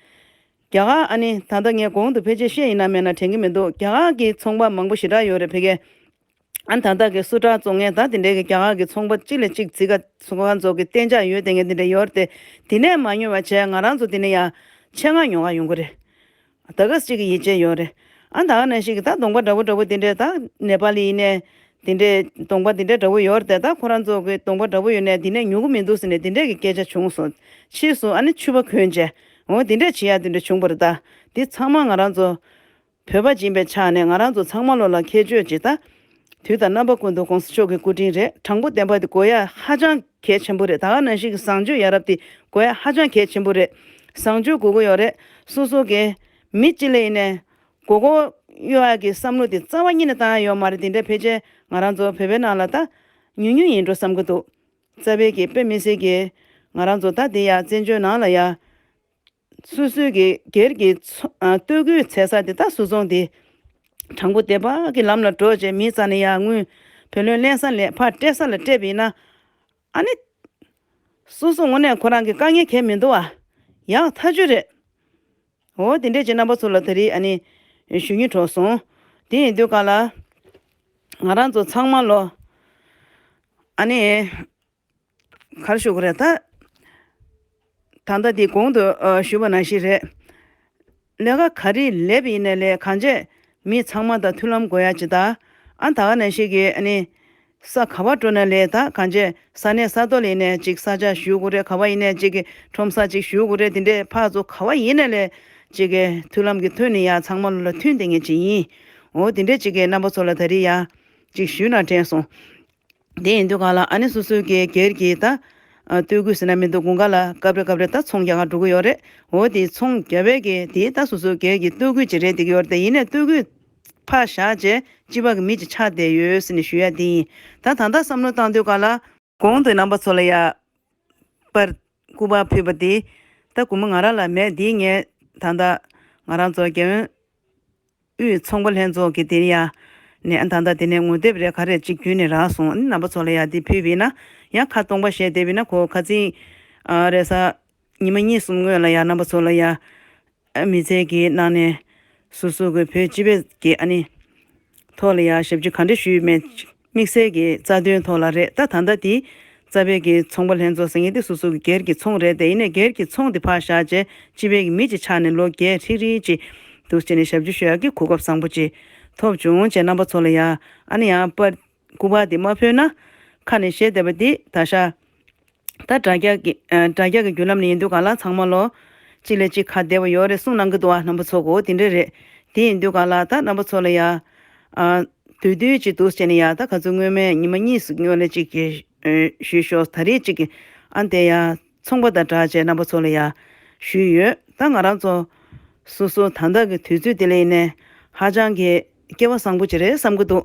རྒྱ་གར་ཨ་ནི་ད་ལྟ་ངས་གོང་དུ་ཕལ་ཆེར་བཤད་ཡིན་ན་མེད་ན་དྲན་གྱི་མི་འདུག་རྒྱ་གར་གྱི་ཚོང་པ་མང་པོ་ཞེ་དྲག་ཡོད་རེད་བོད་སྐད། ཨ་ནི་ད་ལྟ་གི་སུ་ཊར་བཙོང་མཁན་ད་དེ་འདྲའི་གི་རྒྱ་གར་གྱི་ཚོང་པ་གཅིག་ལས་གཅིག་ཙི་ག་ཚོང་ཁང་ཚོ་གི་གཏན་འཇགས་ཡོད་དེ་ངས་དེ་འདྲ་ཡོད་རེད་དེ། དེ་ནས་མ་ཉོ་བ་བྱས་ང་རང་ཚོ་དེ་ནས་ཡང་ཆེད་མངགས་ཉོ་ག་ཡོང་གི་རེད། ད་ག་ཅིག་གི་ཡིད་ཆེས་ཡོད་རེད། ཨ་ད་ག་ནང་བཞིན་གྱི་ད་གདོང་པ་འདྲ་པོ་འདྲ་པོ་དེ་འདྲས་ད་ནེ་པ་ལི་ཡིན་ནས་དེ་འདྲས་གདོང་པ་དེ་འདྲས་འདྲ་པོ་ཡོད་རེད་དེ། ད་ཁོ་རང་ཚོ་གི་གདོང་པ་འདྲ་པོ་ཡོད་ནས་དེ་ནས་ཉོ་གི་མི་འདུག་ཟེར་ནས་དེ་འདྲས་ཀྱི་སྐད་ཆ་བྱུང་སོང་། ཕྱིས་སུ་ཨ་ནི་ཕྱུ་པ་གོན་བྱས་འོ་དེ་འདྲས་བྱེད་ཡ་དེ་འདྲས་བྱུང་བ་རེད་ད། དེ་ཚང་མ་ང་རང་ཚོ་བོད་པ་ཡིན་པའི་ཆ་ནས་ང་རང་ཚོ་ཚང་མ་ལོ་ལ་ཁྱད་ཆོས་ཅིག་ད། དུས་དང་རྣམ་པ་ཀུན་ཏུ་༸གོང་ས་མཆོག་གི་སྐུ་དྲིན་རེད། དྲང་པོ་བདེན་པ་དེ་དགོས་ཡ་ཧ་ཅང་གལ་ཆེན་པོ་རེད། ད་ག་ནང་བཞིན་གྱི་བཟང་སྤྱོད་ཡ་རབས་དེ་དགོས་ཡ་ཧ་ཅང་གལ་ཆེན་པོ་རེད། བཟང་སྤྱོད་དགོས་ཀྱི་ཡོད་རེད། སོ་སོ་གི་མི་གཅིག་ལ་ཡིན་ནས་མགོ་སྐོར་གཡོག་ཡ་གི་བསམ་བློ་དེ་རྩ་བ་ཉིད་ནས་བཏང་ཡ་ཡོད་མ་རེད། དེ་འདྲ་ཕལ་ཆེར་ང་རང་ཚོ་བོད་པའི་ནང་ལ་ད་ཉུང་ཉུང་ཡིན་འགྲོ་བསམ་གྱི་འདུག་རྩ་བའི་གི་དཔེ་མི་སྲིད་ཀྱི་ང་རང་ཚོ་ད་དེ་ཡ་བཙན་བྱོལ་ནང་ལ་ཡ། སོ་སོའི་གི་སྒེར་གྱི་ཚོ་ཨ་སྟོད་ཁུལ་བྱེད་ས་དེ་ད་སོ་ཚོང་དེ་དྲང་པོ་བདེན་པ་གི་ལམ་ལ་འགྲོ་བྱས་མི་རྩ་ནས་ཡར་དངུལ་བུ་ལོན་ལེན་ས་ལས་ཕར་སྤྲད་ས་ལ་སྤྲད་པ་ཡིན་ན། ཨ་ནི་སོ་སོ་དངོས་གནས་ཁོ་རང་གི་དཀའ་ངལ་གང་ཡང་མི་འདུག་ཨ། ཡག་ཐག་ཆོད་རེད། འོ་དེ་འདྲས་ཀྱི་རྣམ་པ་ཚོ་ལ་ད་རེས་ཨ་ནི་ཞུ་སྙིང་བྲོ་སོང་། དེ་ཡིན་དུས་ག་ལ་ང་རང་ཚོ་ཚང་མ་ལོ། ཨ་ནི་ག་རེ་ཞུ་དགོས་རེད་ད། ད་ལྟ་འདི་གོང་དུ་ཨ་ཞུས་པ་ནང་བཞིན་རེད། ལས་ཀ་ག་རེ་ལས་པ་ཡིན་ནའི་ལས་གང་བྱས་མི་ཚང་མ་དང་མཐུན་ལམ་དགོས་ཡ་ཅིག་ད། ཨ་ད་ག་ནང་བཞིན་གྱི་ཨ་ནི་ས་ག་བ་འགྲོ་ནའི་ལས་ད་གང་བྱས་ས་གནས་ས་ཐོག་ལ་ཡིན་ནའི་ཅིག་ས་ཆ་ཞུ་དགོས་རེད། ག་བ་ཡིན་ནའི་ཅིག་གི་ཁྲོམ་ས་ཅིག་ཞུ་དགོས་རེད། དེ་འདྲའི་ཕར་ཚུར་ག་བ་ཡིན་ནའི་ལས་ཅིག་གི་མཐུན་ལམ་གྱི་ཐོག་ནས་ཡ་ཚང་མ་ལ་མཐུན་བསྡད་མཁན་ཅིག་ཡིན། འོ་དེ་འདྲའི་ཅིག་གི་རྣམ་པ་ཚོ་ལ་ད་རེས་ཡ་ཅིག་ཞུས་ན་དྲན་སོང་། དེ་ཡིན་དུས་ག་ལ་ཨ་ནི་སོ་སོའི་གི་སྒེར་གྱི་ད་ཨ་སྟོད་ཁུལ་ཟེར་ན་མི་འདུག་དགུན་ཁ་ལ་སྐབས་རེ་སྐབས་རེ་ད་ཚོང་རྒྱག་ག་འགྲོ་གི་ཡོད་རེད། འོ་དེ་ཚོང་རྒྱག་པའི་གི་དེ་ད་སོ་སོའི་སྒེར་གྱི་སྟོད་ཁུལ་ཅིག་རེད་བསྡད་ཀྱི་ཡོད་རེད། དེ་ཡིན་ནའི་སྟོད་ཁུལ་ཕར་བཞག་བྱས་སྤྱི་པ་གི་མི་ཅིག་ཆགས་བསྡད་ཡོད་ཟེར་ནས་ཞུ་ཡ་དེ་ཡིན། ད་ད་ལྟ་བསམ་བློ་བཏང་དུས་ག་ལ་གོང་དུ་རྣམ་པ་ཚོ་ལ་ཡ་པར་སྐུ་པར་ཕུལ་བ་དེ་ད་སྒོར་མོ་ང་རང་ལ་མེད། དེ་ངས་ད་ལྟ་ང་རང་ཚོ་རྒྱལ་ཡོན་དབུས་ཚོང་པ་ལྷན་ཚོགས་ཀྱི་དེ་ཡ་ནས་ཨ་ད་ལྟ་དེ་ནས་ངོ་དེབ་རེ་ག་རེ་གཅིག་བརྒྱུད་ནས་རག་སོང་། ཨ་ནི་རྣམ་པ་ཚོ་ལ་ཡ་དེ་ཕུལ་བས་ན་ཡང་ཁ་སྟོང་པ་བཤད་བསྡད་པས་ན་ཁོ་ཁ་ཚིག་ཨ་རེ་ས་ཉི་མ་གཉིས་གསུམ་སྔོན་ལ་ཡ་རྣམ་པ་ཚོ་ལ་ཡ་ཨ་མི་ཚེ་གི་ནང་ནས་སོ་སོ་གི་བོད་སྤྱི་པའི་གི་ཨ་ནི་ཐོག་ལ་ཡ་ཞབས་ཕྱི་ག་འདྲ་ཞུས་མེད། དམིགས་བསལ་གྱི་རྩ་དོན་ཐོག་ལ་རེད། ད་ད་ལྟ་དེ་རྩ་བའི་གི་ཚོང་པ་ལྷན་ཚོགས་ཟེར་མཁན་དེ་སོ་སོ་གི་སྒེར་གྱི་ཚོང་རེད། དེ་ཡིན་ནའི་སྒེར་གྱི་ཚོང་དེ་ཕར་བཞག་བྱས་སྤྱི་པའི་གི་མི་ཅིག་ཆགས་ནས་ལོ་བརྒྱད་ཧྲིལ་ཧྲིལ་ཅིག་འདུག་བྱས་ནས་ཞབས་ཕྱི་ཞུ་ཡག་གི་གོ་སྐབས་བཟང་པོ་ཅིག་ཐོབ་བྱུང་བྱས་རྣམ་པ་ཚོ་ལ་ཡ་ཨ་ནི་ཡང་པར་སྐུ་པར་དེ་མ་ཕུལ་ན་ཁ་ནས་བཤད་བསྡད་པ་དེ་ད་ཤ་ད་དྲ་རྒྱ་གི་ཨ་དྲ་རྒྱ་གི་བརྒྱུད་ལམ་ནས་ཡིན་དུས་ག་ལ་ཚང་མ་ལོ་གཅིག་ལས་གཅིག་ཁ་བདེ་བ་ཡོད་རེད་གསུང་གནང་གི་འདུག་ཨ། རྣམ་པ་ཚོ་གོ་དེ་འདྲ་རེད། དེ་ཡིན་དུས་ག་ལ་ད་རྣམ་པ་ཚོ་ལ་ཡ་ཨ་དུས་དུས་ཅིག་འདུག་བྱས་ནས་ཡ་ད་ག་ཚོད་སྔོན་མའི་ཉི་མ་གཉིས་སུ་སྔོན་ལ་གཅིག་གི་ཨ་ཞུས་ཤོག་ད་རེས་གཅིག་གི་ཨ་དེ་ཡ་ཚོང་པ་དང་སྦྲགས་བྱས་རྣམ་པ་ཚོ་ལ་ཡ་ཞུས་ཡོད། ད་ང་རང་ཚོ་སོ་སོ་ད་ལྟ་གི་དུས་ཚོད་དེ་ལ་ཡིན་ནས་ཧ་ཅང་གི་སྐལ་བ་བཟང་པོ་ཅིག་རེད་བསམ་གི་འདུག་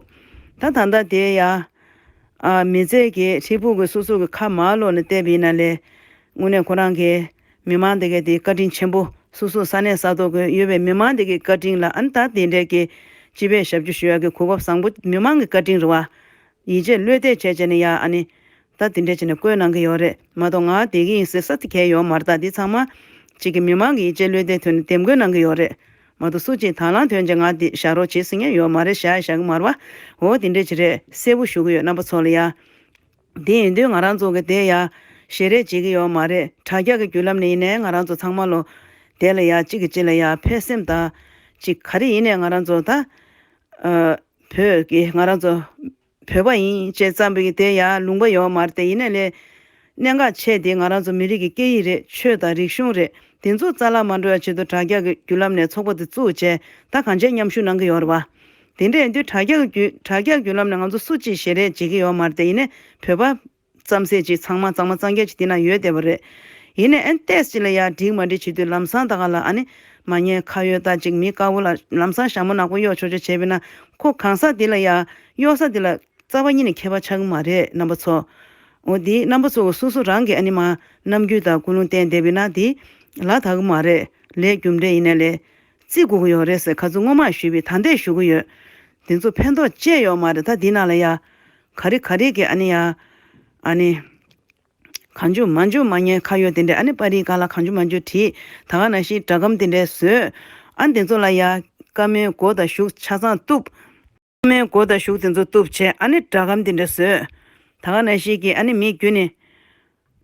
ད་ད་ལྟ་དེ་ཡ་ཨ་མི་ཚེ་གི་ཧྲིལ་པོ་གི་སོ་སོ་གི་ཁ་མར་ལོག་ནས་བལྟས་པ་ཡིན་ན་ལས་དངོས་གནས་ཁོ་རང་གི་མི་མང་དེ་གའི་དེ་བཀའ་དྲིན་ཆེན་པོ། སོ་སོ་ས་གནས་ས་ཐོག་གི་ཡོད་པའི་མི་མང་དེ་གའི་བཀའ་དྲིན་ལ་ཨ་ནི་ད་དེ་འདྲའི་གི་སྤྱི་པའི་ཞབས་ཕྱི་ཞུ་ཡག་གི་གོ་སྐབས་བཟང་པོ་མི་མང་གི་བཀའ་དྲིན་རེད་བ། ཡིད་ཆེས་བློ་གཏད་བྱས་བྱས་ནས་ཡ་ཨ་ནི་ད་དེ་འདྲ་བྱས་ནས་བཀོད་གནང་གི་ཡོད་རེད་མ་གཏོགས་ང་བསྡད་ཀྱི་ཡིན་ཟེར་ས་དེ་གས་ཡོད་མ་རེད། ད་འདི་ཚང་མ་གཅིག་གི་མི་མང་གི་ཡིད་ཆེས་བློ་གཏད་ཐོག་ནས་འདེམས་བསྐོ་གནང་གི་ཡོད་རེད་མ་གཏོགས་སུ་གཅིག་དང་བླངས་ཐོན་བྱས་ང་འདི་བཞག་རོགས་བྱེད་ཟེར་མཁན་ཡོད་མ་རེད། བཞག་ཡ་བཞག་གི་མ་རེད་བ། འོ་དེ་འདྲ་ཅིག་རེད། གསལ་པོ་ཞུ་གི་ཡོད་རྣམ་པ་ཚོ་ལ་ཡ། དེ་ཡིན་དུས་ང་རང་ཚོ་གི་དེ་ཡ་ཞེ་རེད་བྱེད་ཀྱི་ཡོད་མ་རེད། དྲ་རྒྱ་གི་བརྒྱུད་ལམ་ནས་ཡིན་ནའི་ང་རང་ཚོ་ཚང་མ་ལོ་དེ་ལ་ཡ་གཅིག་གི་གཅིག་ལ་ཡ་ཕན་སེམས་དང་གཅིག་ག་རེ་ཡིན་ནའི་ང་རང་ཚོ་ད་ཨ་བོད་ཀྱི་ང་རང་ཚོ་བོད་པ་ཡིན་ཅེས་བརྩམས་པའི་དེ་ཡ་ལུང་པ་ཡོད་མ་རེད། དེ་ཡིན་ནའི་ལས་གནད་འགག་ཆེ་དེ་ང་རང་ཚོ་མི་རིགས་ཀྱི་སྐད་ཡིག་རེད། ཆོས་དང་རིག་གཞུང་རེད། དེ་ཚོ་རྩ་བརླག་མ་འགྲོ་ཡ་ཆེད་དུ་དྲ་རྒྱ་གི་བརྒྱུད་ལམ་ནས་ཚོགས་པ་དེ་བཙུགས་བྱས་ད་གང་བྱས་མཉམ་ཞུགས་གནང་གི་ཡོད་རེད་བ། དེ་འདྲ་ཡིན་དུས་དྲ་རྒྱ་གི་བརྒྱུད་དྲ་རྒྱ་གི་བརྒྱུད་ལམ་ནས་ང་ཚོ་སུ་གཅིག་ཞེ་རེད་བྱེད་ཀྱི་ཡོད་མ་རེད། དེ་ཡིན་ནའི་བོད་པ་རྩམ་ཟས་ཅིག་ཚང་མ་གཙང་མ་གཙང་རྐྱང་ཅིག་དེ་ན་ཡོད་བསྡད་པ་རེད། ཡིན་ནའི་ཨན་ཏེས་ཅིག་ལ་ཡ་འགྲིག་མ་འགྲིག་བྱེད་དུས་ལམ་སང་ད་ག་ལ་ཨ་ནི་མ་ཉེས་ཁ་གཡོག་ད་ཅིག་མི་དཀར་པོ་ལ་ལམ་སང་ཞྭ་མོ་ནག་པོ་གཡོག་ཆོག་ཆོག་བྱས་པས་ན་ཁོ་གང་ས་དེ་ལ་ཡ་གཡོག་ས་དེ་ལ་རྩ་བ་ཉིད་ནས་ཁྱད་པར་ཆགས་ཀྱི་མ་རེད་རྣམ་པ་ཚོ། འོ་དེ་རྣམ་པ་ཚོ་གི་སོ་སོ་རང་གི་ཨ་ནི་མ་རྣམ་འགྱུར་དང་ཀུན་སློང་བསྟན་བསྡད་པས་ན་དེ་ལ་དག་གི་མ་རེད། ལས་རྒྱུ་འབྲས་ཡིན་ནའི་ལས་རྩིས་དགོས་ཀྱི་ཡོད་རེད་ཟེར་ཁ་ཚུར་སྔོན་མ་ཞུས་པའི་ད་ལྟས་ཞུ་གི་ཡོད། དེ་ཚོ་ཕན་ཐོགས་ཅི་ཡོད་མ་རེད། ད་འདི་ནང་ལ་ཡ་ག་རེ་ག་རེ་གི་ཨ་ནི་ཡ་ཨ་ནི་གང་བྱུང་མང་བྱུང་མ་ཉེས་ཁ་གཡོག་དེ་འདྲས་ཨ་ནི་པར་རིས་སྒང་ལ་གང་བྱུང་མང་བྱུང་བྲིས། ད་ག་ནང་བཞིན་སྒྲ་སྒམ་དེ་འདྲས་བཟོས། ཨ་ནི་དེ་ཚོ་ལ་ཡ་བཀའ་མོལ་མགོ་དང་གཞུག་ཆ་ཚང་གཏུབ། བཀའ་མོལ་མགོ་དང་གཞུག་དེ་ཚོ་གཏུབ་བྱས་ཨ་ནི་སྒྲ་སྒམ་དེ་འདྲས་བཟོས། ད་ག་ནང་བཞིན་གྱི་ཨ་ནི་མི་བརྒྱུད་ནས་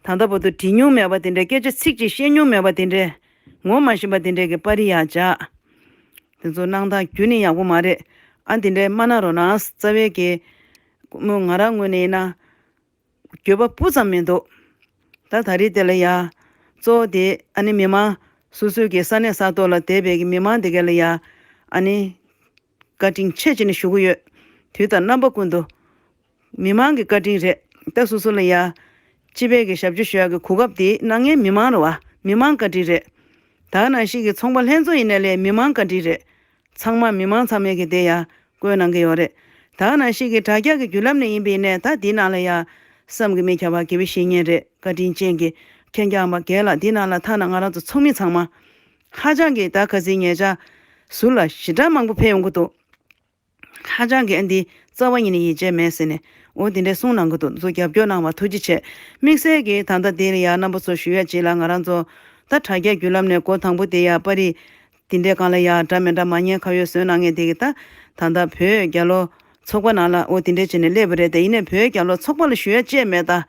ད་ལྟ་བར་དུ་བྲིས་མྱོང་མེད་པ་དེ་འདྲས་སྐད་ཆ་ཚིག་གཅིག་བཤད་མྱོང་མེད་པ་དེ་འདྲས་ངོ་མ་ཤེས་པ་དེ་འདྲས་ཀྱི་པར་རིས་ཡ་བཞག་དེ་ཚོ་གནང་སྟངས་རྒྱུན་ནས་ཡག་པོ་མ་རེད། ཨ་འདི་འདྲའི་མ་གནང་རོགས་གནང་། རྩ་བའི་གི་མོ་ང་རང་ངོས་ནས་ཡིན་ན་འགྱོད་པ་སྤུ་ཙམ་མི་འདུག་ད་ད་རེས་དེ་ལ་ཡ་གཙོ་བོ་དེ་ཨ་ནི་མི་མང་སོ་སོའི་གི་ས་གནས་ས་ཐོག་ལ་བསྡད་པའི་གི་མི་མང་དེ་ག་ལ་ཡ་ཨ་ནི་བཀའ་དྲིན་ཆེ་ཆེ་ནས་ཞུ་གི་ཡོད། དུས་དང་རྣམ་པ་ཀུན་ཏུ། མི་མང་གི་བཀའ་དྲིན་རེད། ད་སོ་སོ་ལ་ཡ། སྤྱི་པའི་གི་ཞབས་ཕྱི་ཞུ་ཡག་གི་གོ་སྐབས་དེ་གནང་མཁན་མི་མང་རེད་བ། མི་མང་བཀའ་དྲིན་རེད། ད་ག་ནང་བཞིན་གི་ཚོང་པ་ལྷན་ཚོགས་ཡིན་ནའི་ལས་མི་མང་བཀའ་དྲིན་རེད། ཚང་མ་མི་མང་ཚང་མས་གི་དེ་ཡ་བཀོད་གནང་གི་ཡོད་རེད། ད་ག་ནང་བཞིན་གི་དྲ་རྒྱ་གི་བརྒྱུད་ལམ་ནས་ཡིན་པ་ཡིན་ནའི་ད་དེའི་ནང་ལ་ཡ་བསམ་གི་མི་ཁྱབ་པ་དགེ་བའི་བཤེས་གཉེན་རེད། བཀའ་དྲིན་ཅན་གི་ཁྱེད་རང་མ་རྒན་ལགས་འདི་ནང་ལ་ཐ་ན་ང་རང་ཚོ་ཚོགས་མི་ཚང་མ་ཧ་ཅང་གི་ད་ག་ཚིག་ཉེ་ཆར་ཟུར་ལ་ཞེ་དྲག་མང་པོ་ཕེབས་ཡོང་གི་འདུག་ཧ་ཅང་གི་ཨ་འདི་རྩ་བ་ཉིད་ནས་ཡིད་ཆེས་མེད་ཟེར་ནས་འོ་དེ་འདྲའི་གསུང་གནང་གི་འདུག་ཚོ་རྒྱབ་སྐྱོར་གནང་བ་ཐུགས་རྗེ་ཆེ། དམིགས་བསལ་གྱིས་ད་ལྟ་འདིར་ཡང་རྣམ་པ་ཚོ་ཞུ་ཡ་ཅིག་ལ་ང་རང་ཚོ་ད་དྲ་རྒྱ་བརྒྱུད་ལམ་ནས་འགོ་དང་པོ་དེ་ཡ་པར་རིས་དེ་འདྲའི་སྒང་ལ་ཡ་འདྲ་མི་འདྲ་མ་ཉེས་ཁ་གཡོག་བཟོས་གནང་མཁན་དེ་གི་ད་ད་ལྟ་བོད་རྒྱལ་ལོ་ ཚོགས་པ་ནང་ལ་འོ་དེ་འདྲས་བྱས་ནས་སླེབས་པ་རེད། དེ་ཡིན་ནའི་བོད་རྒྱལ་ལོ་ཚོགས་པ་ལ་ཞུ་ཡ་བཅས་མེད་ད།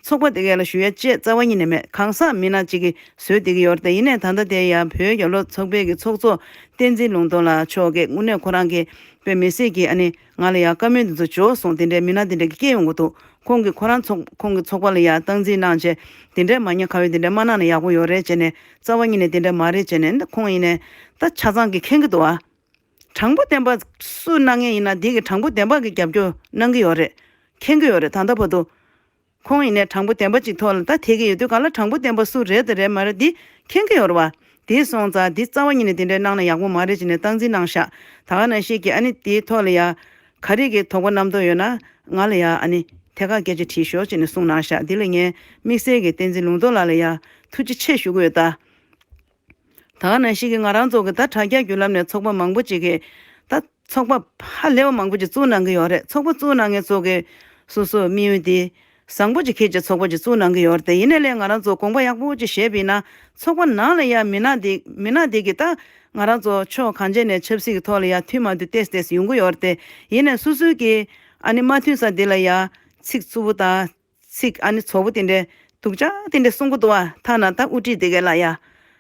ཚོགས་པ་དེ་གས་ལ་ཞུ་ཡ་བཅས་རྩ་བ་ཉིད་ནས་མེད། གང་ཟག་མི་སྣ་གཅིག་གིས་བཟོས་བསྡད་ཀྱི་ཡོད་རེད། དེ་ཡིན་ནའི་ད་ལྟ་དེ་ཡང་བོད་རྒྱལ་ལོ་ཚོགས་པའི་གི་ཚོགས་གཙོ་བསྟན་འཛིན་ལུང་རྟོགས་ལགས་མཆོག་གིས་དངོས་གནས་ཁོ་རང་གི་དཔེ་མི་སྲིད་ཀྱི་ཨ་ནི་ང་ལ་ཡང་བཀའ་མོལ་འདི་ཚོ་འབྱོར་སོང་། དེ་འདྲའི་མི་སྣ་དེ་འདྲ་གི་སྐད་ཡོང་གི་འདུག་ཁོང་གིས་ཁོ་རང་ཚོགས་ཁོང་གི་ཚོགས་པ་ལ་ཡང་སྟངས་འཛིན་གནང་བྱས་དེ་འདྲའི་མ་ཉེས་ཁ་གཡོགས་དེ་འདྲ་མ་གནང་ན་ཡག་པོ་ཡོད་རེད་བྱས་ནས་རྩ་བ་ཉིད་ནས་དེ་འདྲ་མ་རེད་བྱས་ནས་ཁོང་ཡིན་ནའི་ད་ཆ་ཚང་གིས་མཁྱེན་གི་འདུག་ཨ། དྲང་པོ་བདེན་པ་སུ་གནང་མཁན་ཡིན་ན་དེ་གི་དྲང་པོ་བདེན་པ་གི་རྒྱབ་སྐྱོར་གནང་གི་ཡོད་རེད། མཁྱེན་གི་ཡོད་རེད། ད་ལྟ་བར་དུ་ཁོང་ཡིན་ནའི་དྲང་པོ་བདེན་པ་གཅིག་ཐོག་ལ་ད་དེ་གི་ཡོད་དུས་ག་ལ་དྲང་པོ་བདེན་པ་སུ་རེད་དང་རེད་མ་རེད་འདི་མཁྱེན་གི་ཡོད་རེད་བ། དེ་སོང་ཙང་འདི་རྩ་བ་ཉིད་ནས་དེ་འདྲའི་གནང་ན་ཡག་པོ་མ་རེད་ཅེས་ནས་སྟངས་འཛིན་གནང་ཤག་ད་ག་ནང་བཞིན་གྱི་ཨ་ནི་དེའི་ཐོག་ལ་ཡ་ག་རེ་གི་དོགས་པ་རྣམ་རྟོག་ཡོད་ན་ང་ལ་ཡ་ཨ་ནི་ཐད་ཀར་སྐད་ཆ་དྲིས་ཤོག་ཅེས་ནས་གསུངས་གནང་ཤག་འདི་ལ་ངས་དམིགས་བསལ་གྱི་བསྟན་འཛིན་ལུང་རྟོགས་ལགས་ལ་ཡ་ཐུགས་རྗེ་ཆེ་ཞུ་གི་ཡོད་ད། ད་ག་ནང་བཞིན་གྱི་ང་རང་ཚོ་གི་ད་དྲ་རྒྱ་བརྒྱུད་ལམ་ནས་ཚོགས་པ་མང་པོ་ཅིག་གིས་ད་ཚོགས་པ་ཧ་ལས་པ་མང་པོ་ཅིག་བཙུགས་གནང་གི་ཡོད་རེད། ཚོགས་པ་བཙུགས་གནང་མཁན་ཚོ་གི་སོ་སོའི་དམིགས་ཡུལ་དེ་བཟང་པོ་ཅིག་འཁྱེར་བྱས་ཚོགས་པ་ཅིག་བཙུགས་གནང་གི་ཡོད་རེད། དེ་ཡིན་ནའི་ལས་ང་རང་ཚོ་དགོངས་པ་ཡག་པོ་ཅིག་བཞེས་པ་ཡིན་ན་ཚོགས་པ་ནང་ལ་ཡ་མི་སྣ་དེ་མི་སྣ་དེ་གི་ད་ང་རང་ཚོ་ཕྱོགས་གང་ཅི་ནས་ཆབ་སྲིད་ཀྱི་ཐོག་ལ་ཡ་མཐུན་མ་མཐུན་ཏོག་ཙམ་ཡོང་གི་ཡོད་རེད། དེ་ཡིན་ནའི་སོ་སོའི་གི་ཨ་ནི་མ་མཐུན་ས་དེ་ལ་ཡ་ཚིག་རྩུབ་པོ་དང་། ཚིག་ཨ་ནི་ཚོགས་པ་དེ་འདྲས་སྡུག་ཅག་དེ་འདྲས་གསུང་གི་འདུག་བ། ཐ་ན་ད་དབུ་ཁྲིད་དེ་གས་ལ་ཡ།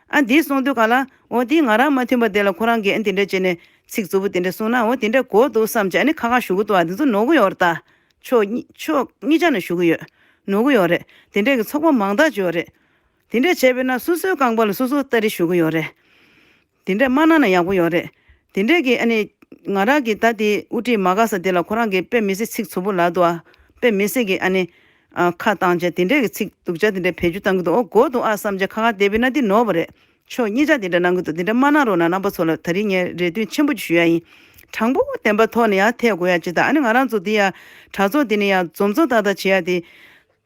ཨ་འདི་གསུང་དུས་ག་ལ་འོ་འདི་ང་རང་མ་མཐུན་པ་དེ་ལ་ཁོ་རང་གིས་ཨ་འདི་འདྲས་བྱས་ནས་ཚིག་རྩུབ་པོ་དེ་འདྲས་གསུང་ན་འོ་དེ་འདྲས་གོ་འདུག་བསམ་བྱས་ཨ་ནི་ཁ་ཁ་ཞུ་གི་འདུག་བ། འདི་ཚོ་ནོར་གི་ཡོད་རེད་ད། ཕྱོགས་གཉིས་ཕྱོགས་གཉིས་ཆ་ནས་ཞུ་གི་ཡོད། ནོར་གི་ཡོད་རེད། དེ་འདྲས་ཀྱི་ཚོགས་པ་མང་དག་ཅིག་ཡོད་རེད། དེ་འདྲས་བྱས་པས་ན་སོ་སོའི་རྐང་པ་ལ་སོ་སོ་སྟ་རེ་ཞུ་གི་ཡོད་རེད། དེ་འདྲས་མ་གནང་ན་ཡག་པོ་ཡོད་རེད། དེ་འདྲས་ཀྱི་ཨ་ནི་ང་རང་གི་ད་དེ་དབུ་ཁྲིད་མ་དགའ་ས་དེ་ལ་ཁོ་རང་གི་དཔེ་མི་སྲིད་ཚིག་རྩུབ་པོ་ལབ་འདུག་ཨ། དཔེ་མི་སྲིད་ཀྱི་ཨ་ནི་ཨ་ཁ་བཏང་བྱས་དེ་འདྲས་ཀྱི་ཚིག་སྡུག་ཅག་དེ་འདྲས་བེད་སྤྱོད་བཏང་གི་འདུག་འོ་གོ་འདུག་ཨ་བསམ་བྱས་ཁ་ཁ་བསྡད་པས་ན་དེ་ནོར་བ་རེད། ཕྱོགས་གཉིས་ཆ་དེ་འདྲ་གནང་གི་འདུག་དེ་འདྲ་མ་གནང་རོགས་གནང་། རྣམ་པ་ཚོ་ལ་ད་རིང་ངས་རེ་འདུན་ཆེན་པོ་ཅིག་ཞུ་ཡ་ཡིན། དྲང་པོ་བདེན་པ་ཐོག་ནས་ཡར་ཐད་དགོས་ཡ་ཅིག་དང་ཨ་ནི་ང་རང་ཚོ་འདི་ཡ་གྲྭ་ཚོགས་འདི་ནས་ཡ་འཛོམས་འཛོམས་ཏག་ཏག་བྱེད་ཡ་དེ་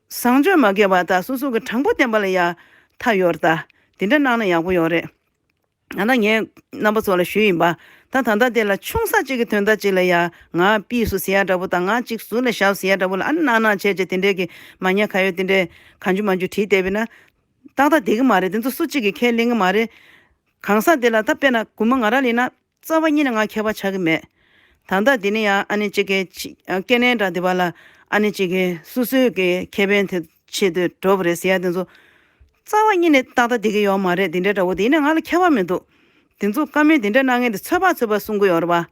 བཟང་སྤྱོད་མ་འགལ་བ་དང་སོ་སོ་གི་དྲང་པོ་བདེན་པ་ལ་ཡ་མཐའ་ཡོད་རེད་ད། དེ་འདྲ་གནང་ན་ཡག་པོ་ཡོད་རེད། ང་ད་ངས་རྣམ་པ་ཚོ་ལ་ཞུས་ཡིན་པ། ད་ད་ལྟ་དེ་ལ་ཆུང་ས་གཅིག་གི་དོན་དག་གཅིག་ལ་ཡ་ང་ཕྱིས་སུ་ཟེར་ཡ་འདྲ་པོ་དང་ང་གཅིག་ཟུར་ལ་བཞག་ཟེར་ཡ་འདྲ་པོ་ལ་ཨ་ནི་གནང་གནང་བྱས་བྱས་དེ་འདྲས་ཀྱི་མ་ཉེས་ཁ་གཡོགས་དེ་འདྲས་གང་བྱུང་མང་བྱུང་བྲིས་བསྡད་པས་ན། ཏག་ཏག་བསྡད་ཀྱི་མ་རེད། དེ་ཚོ་སུ་གཅིག་གིས་ཁས་ལེན་གྱི་མ་རེད། གང་ཟག་དེ་ལ་ད་དཔེར་ན་དགོངས་པ་ང་རང་ལེན་ན་རྩ་བ་ཉིད་ནས་ང་ཁྱད་པར་ཆགས་ཀྱི་མེད། ད་ལྟ་འདི་ནས་ཡང་ཨ་ནི་གཅིག་གི་ཕྱི་སྐྱེ་གནས་འདྲ་འདི་པ་ལ་ཨ་ནི་གཅིག་གི་སོ་སོའི་གི་ཁེ་ཕན་དེ་ཆེད་དུ་འགྲོ་བ་རེད་ཟེར་ཡ་དེ་ཚོ་རྩ་བ་ཉིད་ནས་ཏག་ཏག་བསྡད་ཀྱི་ཡོད་མ་རེད། དེ་འདྲའི་འདྲ་པོ་དེ་ཡིན་ན་ང་ལ་ཁྱད་པར་མི་འདུག་དེ་ཚོ་བཀའ་མོལ་དེ་འདྲ་གནང་མཁན་དེ་ཚོད་དཔག་ཚོད་དཔག་གསུང་གི་ཡོད་རེད་པ།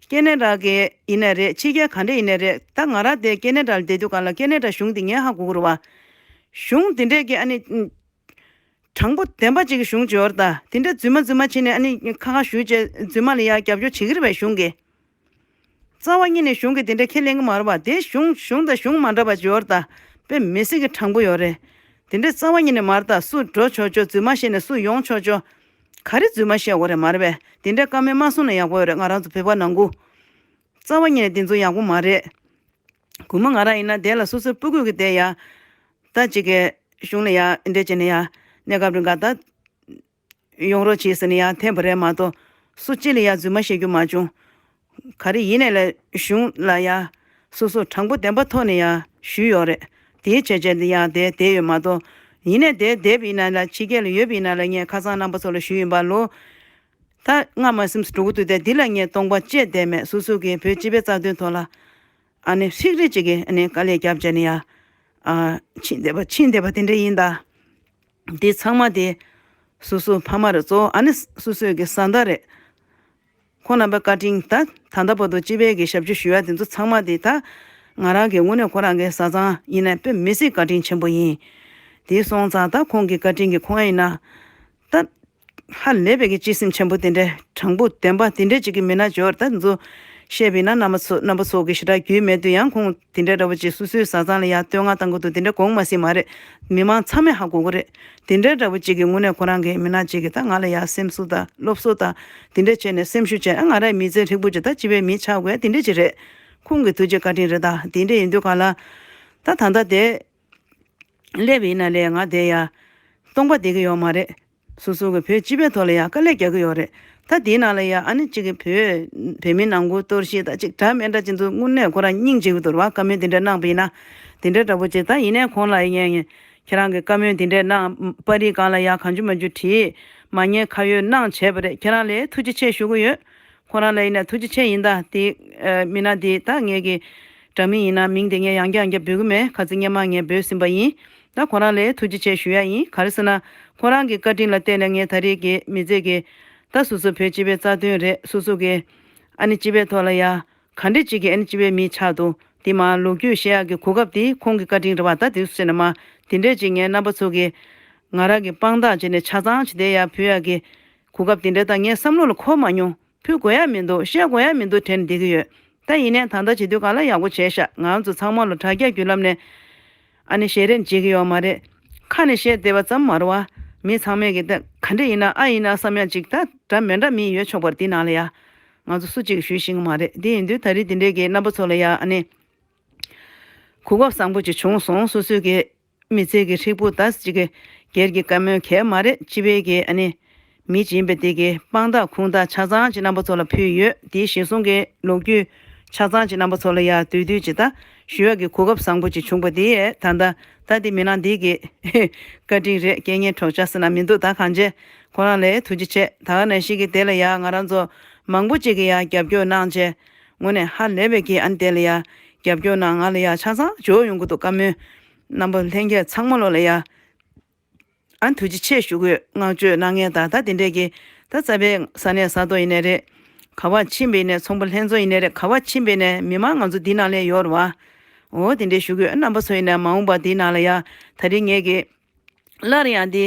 སྐྱེ་གནས་འདྲ་གི་ཡིན་ནའི་རེད། ཕྱི་རྒྱལ་ག་འདྲ་ཡིན་ནའི་རེད། ད་ང་རང་དེ་སྐྱེ་གནས་འདྲ་ལ་བསྡད་དུས་ག་ལ་སྐྱེ་གནས་འདྲ་གཞུང་དེ་ངས་ཧ་གོ་གི་རེད་པ། གཞུང་དེ་འདྲས་ཀྱི་ཨ་ནི་དྲང་པོ་བདེན་པ་ཅིག་གི་གཞུང་བྱོས་ར་ད། དེ་འདྲས་རྫུན་མ་རྫུན་མ་བྱས་ནས་ཨ་ནི་ཁ་ཁ་ཞུས་བྱས་རྫུན་མ་ལ་ཡ་རྒྱབ་སྐྱོར་བྱེད་ཀྱི་རེད་པས་གཞུང་གིས། རྩ་བ་ཉིད་ནས་གཞུང་གིས་དེ་འདྲས་ཁས་ལེན་གྱི་མ་རེད་པ། དེ་གཞུང་གཞུང་དང་གཞུང་མ་འདྲ་བ་བྱོས་ར་ད། དཔེ་མི་སྲིད་ཀྱི་དྲང་པོ་ཡོད་རེད། དེ་འདྲས་རྩ་བ་ཉིད་ནས་མ་རེད་ད། སུ་འགྲོ་ཆོག་ཆོག་རྫུན་མ་བཤད་ནས་སུ་ཡོང་ཆོག་ཆོག་ག་རེ་རྫུན་མ་བཤད་དགོས་རེད་མ་རེད་པས། དེ་འདྲས་བཀའ་མོལ་མ་གསུང་ན་ཡག་པོ་ཡོད་རེད། ང་རང་ཚོ་བོད་པ་ནང་ཁུལ། རྩ་བ་ཉིད་ནས་དེ་ཚོ་ཡག་པོ་མ་རེད། དགོས་མ་ང་རང་ཡིན་ན་དེ་ལ་སོ་སོའི་སྤུ་གུ་གི་དེ་ཡ། ད་ཅིག་གི་གཞུང་ལ་ཡ་འདྲེ་བྱས་ནས་ཡ་གནས་སྐབས་རིང་ག་ད་ཡོང་རོགས་བྱེད་ཟེར་ནས་ཡ་འཐེན་པ་རེད་མ་གཏོགས་སུ་གཅིག་ལ་ཡ་རྫུན་མ་བཤད་རྒྱུ་མ་བྱུང་། ག་རེ་ཡིན་ནས་ལ་གཞུང་ལ་ཡ་སོ་སོ་དྲང་པོ་བདེན་པ་ཐོག་ནས་ཡ་ཞུས་ཡོད་རེད། དེའི་བྱས་རྗེས་འདི་ཡ་དེ་བསྡད་ཡོད་མ་གཏོགས་ཡིན་ནས་དེ་བསྡད་པ་ཡིན་ན་ལ་ཕྱི་རྒྱལ་ལ་ཡོད་པ་ཡིན་ན་ལ་ངས་ཁ་སང་རྣམ་པ་ཚོ་ལ་ཞུས་ཡིན་པ་ལོ། ད་སྔ་མ་སེམས་སུ་འགྲོ་གི་འདུག་སྟེ་འདི་ལ་ངས་སྟོང་པ་བཅད་བསྡད་མེད། སོ་སོ་གི་བོད་སྤྱི་པའི་རྩ་དོན་ཐོག་ལ་ཨ་ནི་ཧྲིག་རིག་ཅིག་གི་ཨ་ནི་དཀའ་ལས་བརྒྱབ་བྱས་ནས་ཡ་ཨ་ཕྱིན་བསྡད་པ་ཕྱིན་བསྡད་པ་དེ་འདྲ་ཡིན་ད། འདི་ཚང་མ་དེ་སོ་སོ་ཕ་མ་རེད། གཙོ་བོ་ཨ་ནི་སོ་སོའི་གི་བཟའ་ཟླ་རེད། ཁོང་རྣམ་པའི་བཀའ་དྲིན་ད་ད་ལྟ་བར་དུ་སྤྱི་པའི་གི་ཞབས་ཕྱི་ཞུ་ཡ་དེ་ཚོ་ཚང་མ་དེ་ད་ང་རང་གི་དངོས་གནས་ཁོ་རང་གི་བཟའ་ཚང་ཡིན་ན་དཔེ་མི་སྲིད་བཀའ་དྲིན་ཆེན་པོ་ཡིན། དེ་སོང་ཙང་ད་ཁོང་གི་བཀའ་དྲིན་གི་ཁོང་ཡིན་ན་ད། ཧ་ལས་པའི་གི་སྤྱི་སེམས་ཆེན་པོ་དེ་འདྲའི་དྲང་པོ་བདེན་པ་དེ་འདྲའི་ཅིག་གི་མི་སྣ་འབྱོར་ད་ཚོ་བཤད་པས་ན་རྣམ་པ་ཚོ་རྣམ་པ་ཚོ་གི་ཞེ་དྲག་རྒྱུས་མེད་དུས་ཡང་ཁོང་དེ་འདྲའི་འདྲ་པོ་ཅིག་སོ་སོའི་བཟའ་ཚང་ལ་ཡ་བསྟོད་བསྔགས་བཏང་གི་འདུག་དེ་འདྲ་དགོངས་མ་སྲིད་མ་རེད། མི་མང་ཚང་མས་ཧ་གོ་གི་རེད། དེ་འདྲའི་འདྲ་པོ་ཅིག་གི་དངོས་གནས་ཁོ་རང་གི་མི་སྣ་ཅིག་གི་ད་ང་ལ་ཡ་སེམས་གསོ་དང་སློབ་གསོ་དང་དེ་འདྲ་བྱས་ནས་སེམས་ཤུགས་བྱས་ཨ་ང་རའི་མི་ཚེ་ཧྲིལ་པོ་ཅིག་ད་སྤྱི་པའི་མི་ཆགས་དགོས་དེ་འདྲ་ཅིག་རེད། ཁོང་གི་ཐུགས་རྗེ་བཀའ་དྲིན་རེད། ད་དེ་འདྲ་ཡིན་དུས་ག་ལ་ད་ད་ལྟ་དེ། སླེབས་ཡིན་ན་ལས་ང་དེ་ཡ། སྟོང་པ་བསྡད་ཀྱི་ཡོད་མ་རེད། སོ་སོ་གི་བོད་སྤྱི་པའི་ཐོག་ལ་ཡ་དཀའ་ལས་རྒྱག་གི་ཡོད་རེད། ད་དེའི་ནང་ལ་ཡ་ཨ་ནི་གཅིག་གི་བོད་བོད་མི་ནང་ཁུལ་གཏོར་བཤིག་ད་གཅིག་འདྲ་མི་འདྲ་ཅིག་འདུག་དངོས་གནས་ཁོ་རང་སྙིང་རྗེ་གི་འདུག་ར་བ། བཀའ་མོལ་དེ་འདྲ་གནང་པ་ཡིན་ན། དེ་འདྲ་འདྲ་པོ་ཅིག་ད་ཡིན་ནའི་ཁོང་ལ་ཡ་ངས་ཁྱེད་རང་གི་བཀའ་མོལ་དེ་འདྲ་གནང་པར་རིས་སྒང་ལ་ཡ་གང་བྱུང་མང་བྱུང་བྲིས། མ་ཉེས་ཁ་གཡོགས་གནང་བྱས་པ་རེད། ཁྱེད་རང་ལ་ཐུགས་རྗེ་ཆེ་ཞུ་གི་ཡོད། ཁོ་རང་ལ་ཡིན་ན་ཐུགས་རྗེ་ཆེ་ཡིན་ད། དེ་ཨ་མི་སྣ་དེ་ད་ངེད་ཀྱི་འདྲ་མིན་ཡིན་ན་མིང་དེ་ངས་ཡང་བསྐྱར་ཡང་བསྐྱར་འབོད་གི་མེད། ཁ་སང་སྔོན་མ་ངས་འབོད་ཟིན་པ་ཡིན། ད་ཁོ་རང་ལ་ཐུགས་རྗེ་ཆེ་ཞུ་ཡ་ཡིན། ག་རེ་ཟེར་ན་ཁོ་རང་གི་བཀའ་དྲིན་ལ་བརྟེན་ནས་ངས་ད་རེས་ཀྱི་མི་ཚེ་གི་ད་སོ་སོ་བོད་སྤྱི་པའི་རྩ་དོན་རེད། སོ་སོ་གི་ཨ་ནི་སྤྱི་པའི་ཐོག་ལ་ཡ། ག་འདྲ་ཅིག་གི་ཨ་ནི་སྤྱི་པའི་མི་ཆགས་འདུག་དེ་མ་ལོ་རྒྱུས་བཤད་ཡག་གི་གོ་སྐབས་དེ་ཁོང་གི་བཀའ་དྲིན་རེད་བ། ད་དེ་སུ་བྱས་ན་མ་དེ་འདྲས་ཅིག་ངས་རྣམ་པ་ཚོ་གི་ང་རང་གི་དཔང་རྟགས་བྱས་ནས་ཆ་ཚང་ཅིག་དེ་ཡར་ཕུལ་ཡག་གི་གོ་སྐབས་དེ་འདྲས་ད་ངས་བསམ་བློ་ལ་འཁོར་མ་མྱོང་། ཕུལ་དགོས་ཡ་མི་འདུག་བཤད་དགོས་ཡ་མི་འདུག་དྲན་བསྡད་ཀྱི་ཡོད། ད་ཡིན་ནའི་ད་ལྟ་བྱེད་དུས་ག་ལ་ཡག་པོ་བྱས་ཤག་ང་ཚོ་ཚང་མ་ལ་དྲ་རྒྱ་བརྒྱུད་ལམ་ནས་ཨ་ནི་ཞལ་རས་མཇལ་གི་ཡོད་མ་རེད། ཁ་ནས་བཤད་བསྡད་པ་ཙམ་མ་རེད་བ། མི་ཚང་མས་གི་ད་ག་འདྲ་ཡིན་ན་ཨ་ཡིན་ན་བསམ་ཡ་ཅིག་ད་འདྲ་མི་འདྲ་མི་ཡོད་ཆོག་པར་འདི་ནང་ལ་ཡ། ང་ཚོ་སུ་གཅིག་ཞུས་ཤེས་ཀྱི་མ་རེད། འདི་ཡིན་དུས་ད་རེས་འདི་འདྲའི་གི་རྣམ་པ་ཚོ་ལ་ཡ་ཨ་ནི། གོ་སྐབས་བཟང་པོ་ཅིག་བྱུང་སོང་། སོ་སོའི་གི་མི་ཚེ་གི་ཧྲིལ་པོ་ད་ཅིག་གི་སྒེར་གྱི་བཀའ་མོལ་གས་མ་རེད། སྤྱི་པའི་གི་ཨ་ནི་མི་ཅིག་ཡིན་པའི་དེ་གི་དཔང་རྟགས་ཁུངས་དག་ཆ་ཚང་ཅིག་རྣམ་པ་ཚོ་ལ་ཕུལ་ཡོད། དེའི་གཞིར་བཟུང་གི་ལོ་རྒྱུས་ཆ་ཚང་ཅིག་རྣམ་པ་ཚོ་ལ་ཡ་བསྡུས་བསྡུས་ཅིག་ད་ཞུ་ཡག་གི་གོ་སྐབས་བཟང་པོ་ཅིག་བྱུང་པ་དེ་ད་ད་ད་དེ་མི་ནང་འདི་གི་བཀའ་དྲིན་རེད། རྐྱེན་ངན་གྲོགས་ཆ་ཟེར་ན་མི་འདུག་ད་གང་བྱས་ཁོ་རང་ལ་ཐུགས་རྗེ་ཆེ། ད་ག་ནང་བཞིན་གི་དེ་ལ་ཡ་ང་རང་ཚོ་མང་པོ་ཅིག་གི་ཡ་རྒྱབ་སྐྱོར་གནང་བྱས། དངོས་གནས་ཧ་ལས་པའི་གི་ཨ་ནི་དེ་ལ་ཡ་རྒྱབ་སྐྱོར་གནང་། ང་ལ་ཡ་ཆ་ཚང་འབྱོར་ཡོང་གི་འདུག་བཀའ་མོལ་རྣམ་པ་ལྷན་རྒྱས་ཚང་མ་ལོ་ལ་ཡ་ཨ་ནི་ཐུགས་རྗེ་ཆེ་ཞུ་དགོས། བསྔགས་བརྗོད་གནང་མཁན་དང་ད་དེ་འདྲས་ཀྱི་ད་རྩ་བའི་ས་གནས་ས་ཐོག་ཡིན་ནའི་རེད། ག་བ་ཕྱིན་པ་ཡིན་ནའི་ཚོང་པ་ལྷན་ཚོགས་ཡིན་ནའི་རེད། ག་བ་ཕྱིན་པ་ཡིན་ནའི་མི་མང་ང་ཚོ་འདི་ནང་ལ་ཡོད་རེད་བ། འོ་དེ་འདྲས་ཞུ་དགོས། རྣམ་པ་ཚོ་ཡིན་ནའི་མ་འོངས་པ་འདི་ནང་ལ་ཡ་ད་རིང་ངས་ཀྱི་སླར་ཡང་འདི་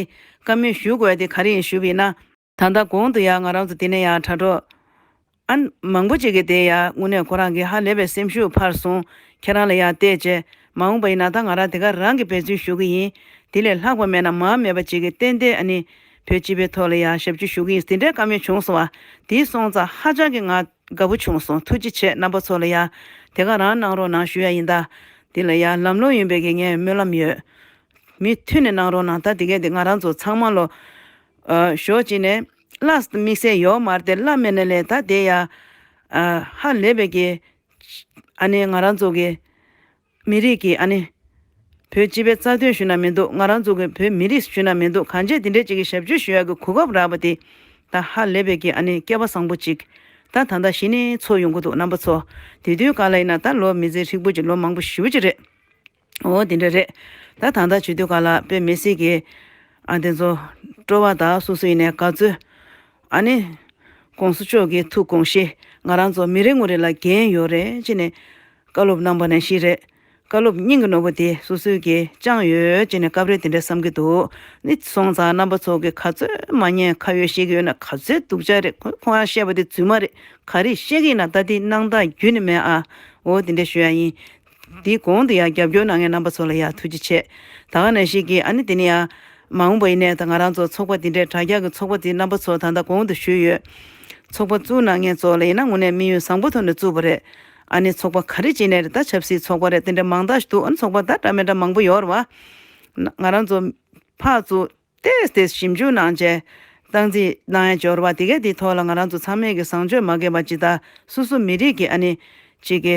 བཀའ་མོལ་ཞུ་དགོས་དེ་ག་རེ་ཡིན་ཞུ་བ་ཡིན་ན། ད་ལྟ་གོང་དུ་ཡང་ང་རང་ཚོ་དེ་ནས་ཡང་དྲ་གྲོགས་ཨ་མང་པོ་ཅིག་གིས་དེ་ཡང་དངོས་གནས་ཁོ་རང་གི་ཧ་ལས་པའི་སེམས་ཤུགས་འཕར་སོང་། ཁྱེད་རང་ལ་ཡང་བལྟས་བྱས་མ་འོངས་པ་ཡིན་ན་ད་ང་རང་དེ་ག་རང་གི་འབད་བརྩོན་ཞུ་གི་ཡིན། དེ་ལས་ལྷག་པ་མེད་ན་མང་མེད་པ་ཅིག་གིས་ཏན་ཏན་ཨ་ནི་བོད་སྤྱི་པའི་ཐོག་ལ་ཡང་ཞབས་ཕྱི་ཞུ་གི་ཡིན། དེ་འདྲའི་བཀའ་མོལ་བྱུང་སོང་བ། དེ་སོང་ཙང་ཧ་ཅང་གི་ང་དགའ་པོ་བྱུང་སོང་། ཐུགས་རྗེ་ཆེ། རྣམ་པ་ཚོ་ལ་ཡང་དེ་ག་རང་གནང་རོགས་གནང་ཞུ་ཡ་ཡིན། ད་དེ་ལ་ཡང་ལམ་ལྷོང་ཡོང་བའི་གི་ངས་སྨོན་ལམ་ཡོད། མུ་མཐུད་ནས་གནང་རོགས་གནང་། ད་དེ་གས་དེ་ང་རང་ཚོ་ཚང་མ་ལོ། ཨ་ཞོགས་གཅིག་ནས་བླ་དམིགས་བསལ་ཡོད་མ་རེད་དེ། བླ་མེད་ནས་ལས་ད་དེ་ཡ། ཨ་ཧ་ལས་པའི་གི། ཨ་ནི་ང་རང་ཚོ་གི་མི་རིགས་ཀྱི་ཨ་ནི་བོད་སྤྱི་པའི་རྩ་དོན་ཞུ་ན་མི་འདུག་ང་རང་ཚོ་གི་བོད་མི་རིགས་ཞུ་ན་མི་འདུག་གང་བྱས་དེ་འདྲས་ཅིག་གི་ཞབས་ཕྱི་ཞུ་ཡག་གི་གོ་སྐབས་རག་པ་དེ་ད་ཧ་ལས་པའི་གི་ཨ་ནི་སྐལ་བ་བཟང་པོ་ཅིག་ད་ད་ལྟ་གཞི་ནས་ཚོར་ཡོང་གི་འདུག་རྣམ་པ་ཚོ། དེ་དུས་ག་ལ་ཡིན་ན་ད་ལོ་མི་ཚེ་ཧྲིལ་པོ་ཅིག་ལོ་མང་པོ་ཞེ་པོ་ཅིག་རེད། འོ་དེ་འདྲ་རེད། ད་ད་ལྟ་བྱེད་དུས་ག་ལ་དཔེ་མི་སྲིད་ཀྱི་ཨ་དེ་ཚོ་སྤྲོ་བ་དང་སོ་སོ་ཡིན་ནའི་དགའ་ཚོད། ཨ་ནི་༸གོང་ས་མཆོག་གི་ཐུགས་དགོངས་བཞེས། ང་རང་ཚོ་མི་རེ་ངོ་རེ་ལ་འགན་ཡོད་རེད་ཅེས་ནས་བཀའ་སློབ་གནང་པ་ནང་བཞིན་རེད། བཀའ་སློབ་སྙིང་གི་ནོར་བུ་དེ་སོ་སོས་ཀྱིས་བཅངས་ཡོད་ཅེས་ནས་སྐབས་རེ་དེ་འདྲ་བསམ་གྱི་འདུག་ནི་སོང་ཙང་རྣམ་པ་ཚོ་གི་ག་ཚོད་མ་ཉན་ཁ་ཡོད་ཤེས་ཀྱི་ཡོད་ན་ག་ཚོད་སྡུག་ཅག་རེད། ཁོ་ཁོང་ཡང་བཤད་པ་དེ་རྫུན་མ་རེད། ག་རེ་བཤད་ཀྱི་ཡིན་ན་ད་དེ་སྣང་དག་རྒྱུན་ནས་མེད་ཨ། འོ་དེ་འདྲ་ཞུ་ཡ་ཡིན། དེའི་གོང་དུ་ཡང་རྒྱབ་སྐྱོར་གནང་མཁན་རྣམ་པ་ཚོ་ལ་ཡང་ཐུགས་རྗེ་ཆེ། ད་ག་ནང་བཞིན་གྱི་ཨ་ནི་དེ་ནས་ཡང་མ་འོངས་པ་ཡིན་ནའི་ད་ང་རང་ཚོ་ཚོགས་པ་འདི་འདྲའི་དྲ་རྒྱ་གི་ཚོགས་པ་དེ་རྣམ་པ་ཚོ་ད་ལྟ་གོང་དུ་ཞུས་ཡོད། ཚོགས་པ་བཙུགས་གནང་མཁན་ཚོ་ལ་ཡིན་ན་དངོས་གནས་དམིགས་ཡུལ་བཟང་པོ་ཐོག་ནས་བཙུགས་པ་རེད། ཨ་ནི་ཚོགས་པ་ག་རེ་བྱས་ནའི་རེད། ད་ཆབ་སྲིད་ཚོགས་པ་རེད། དེ་འདྲ་མང་དག་ཞིག་འདུག་ཨ་ནི་ཚོགས་པ་ད་འདྲ་མི་འདྲ་མང་པོ་ཡོད་རེད་བ། ང་རང་ཚོ་ཕར་ཚུར་ཏོག་ཙམ་ཞིབ་འཇུག་གནང་བྱས་སྟངས་འཛིན་གནང་ཡ་འབྱོར་བ་དེ་གས་དེའི་ཐོག་ལ་ང་རང་ཚོ་ཚང་མས་ཀྱི་བཟང་སྤྱོད་མ་འགལ་བ་ཅིག་དང་སོ་སོ་མི་རིགས་ཀྱི་ཨ་ནི་ཅིག་གི་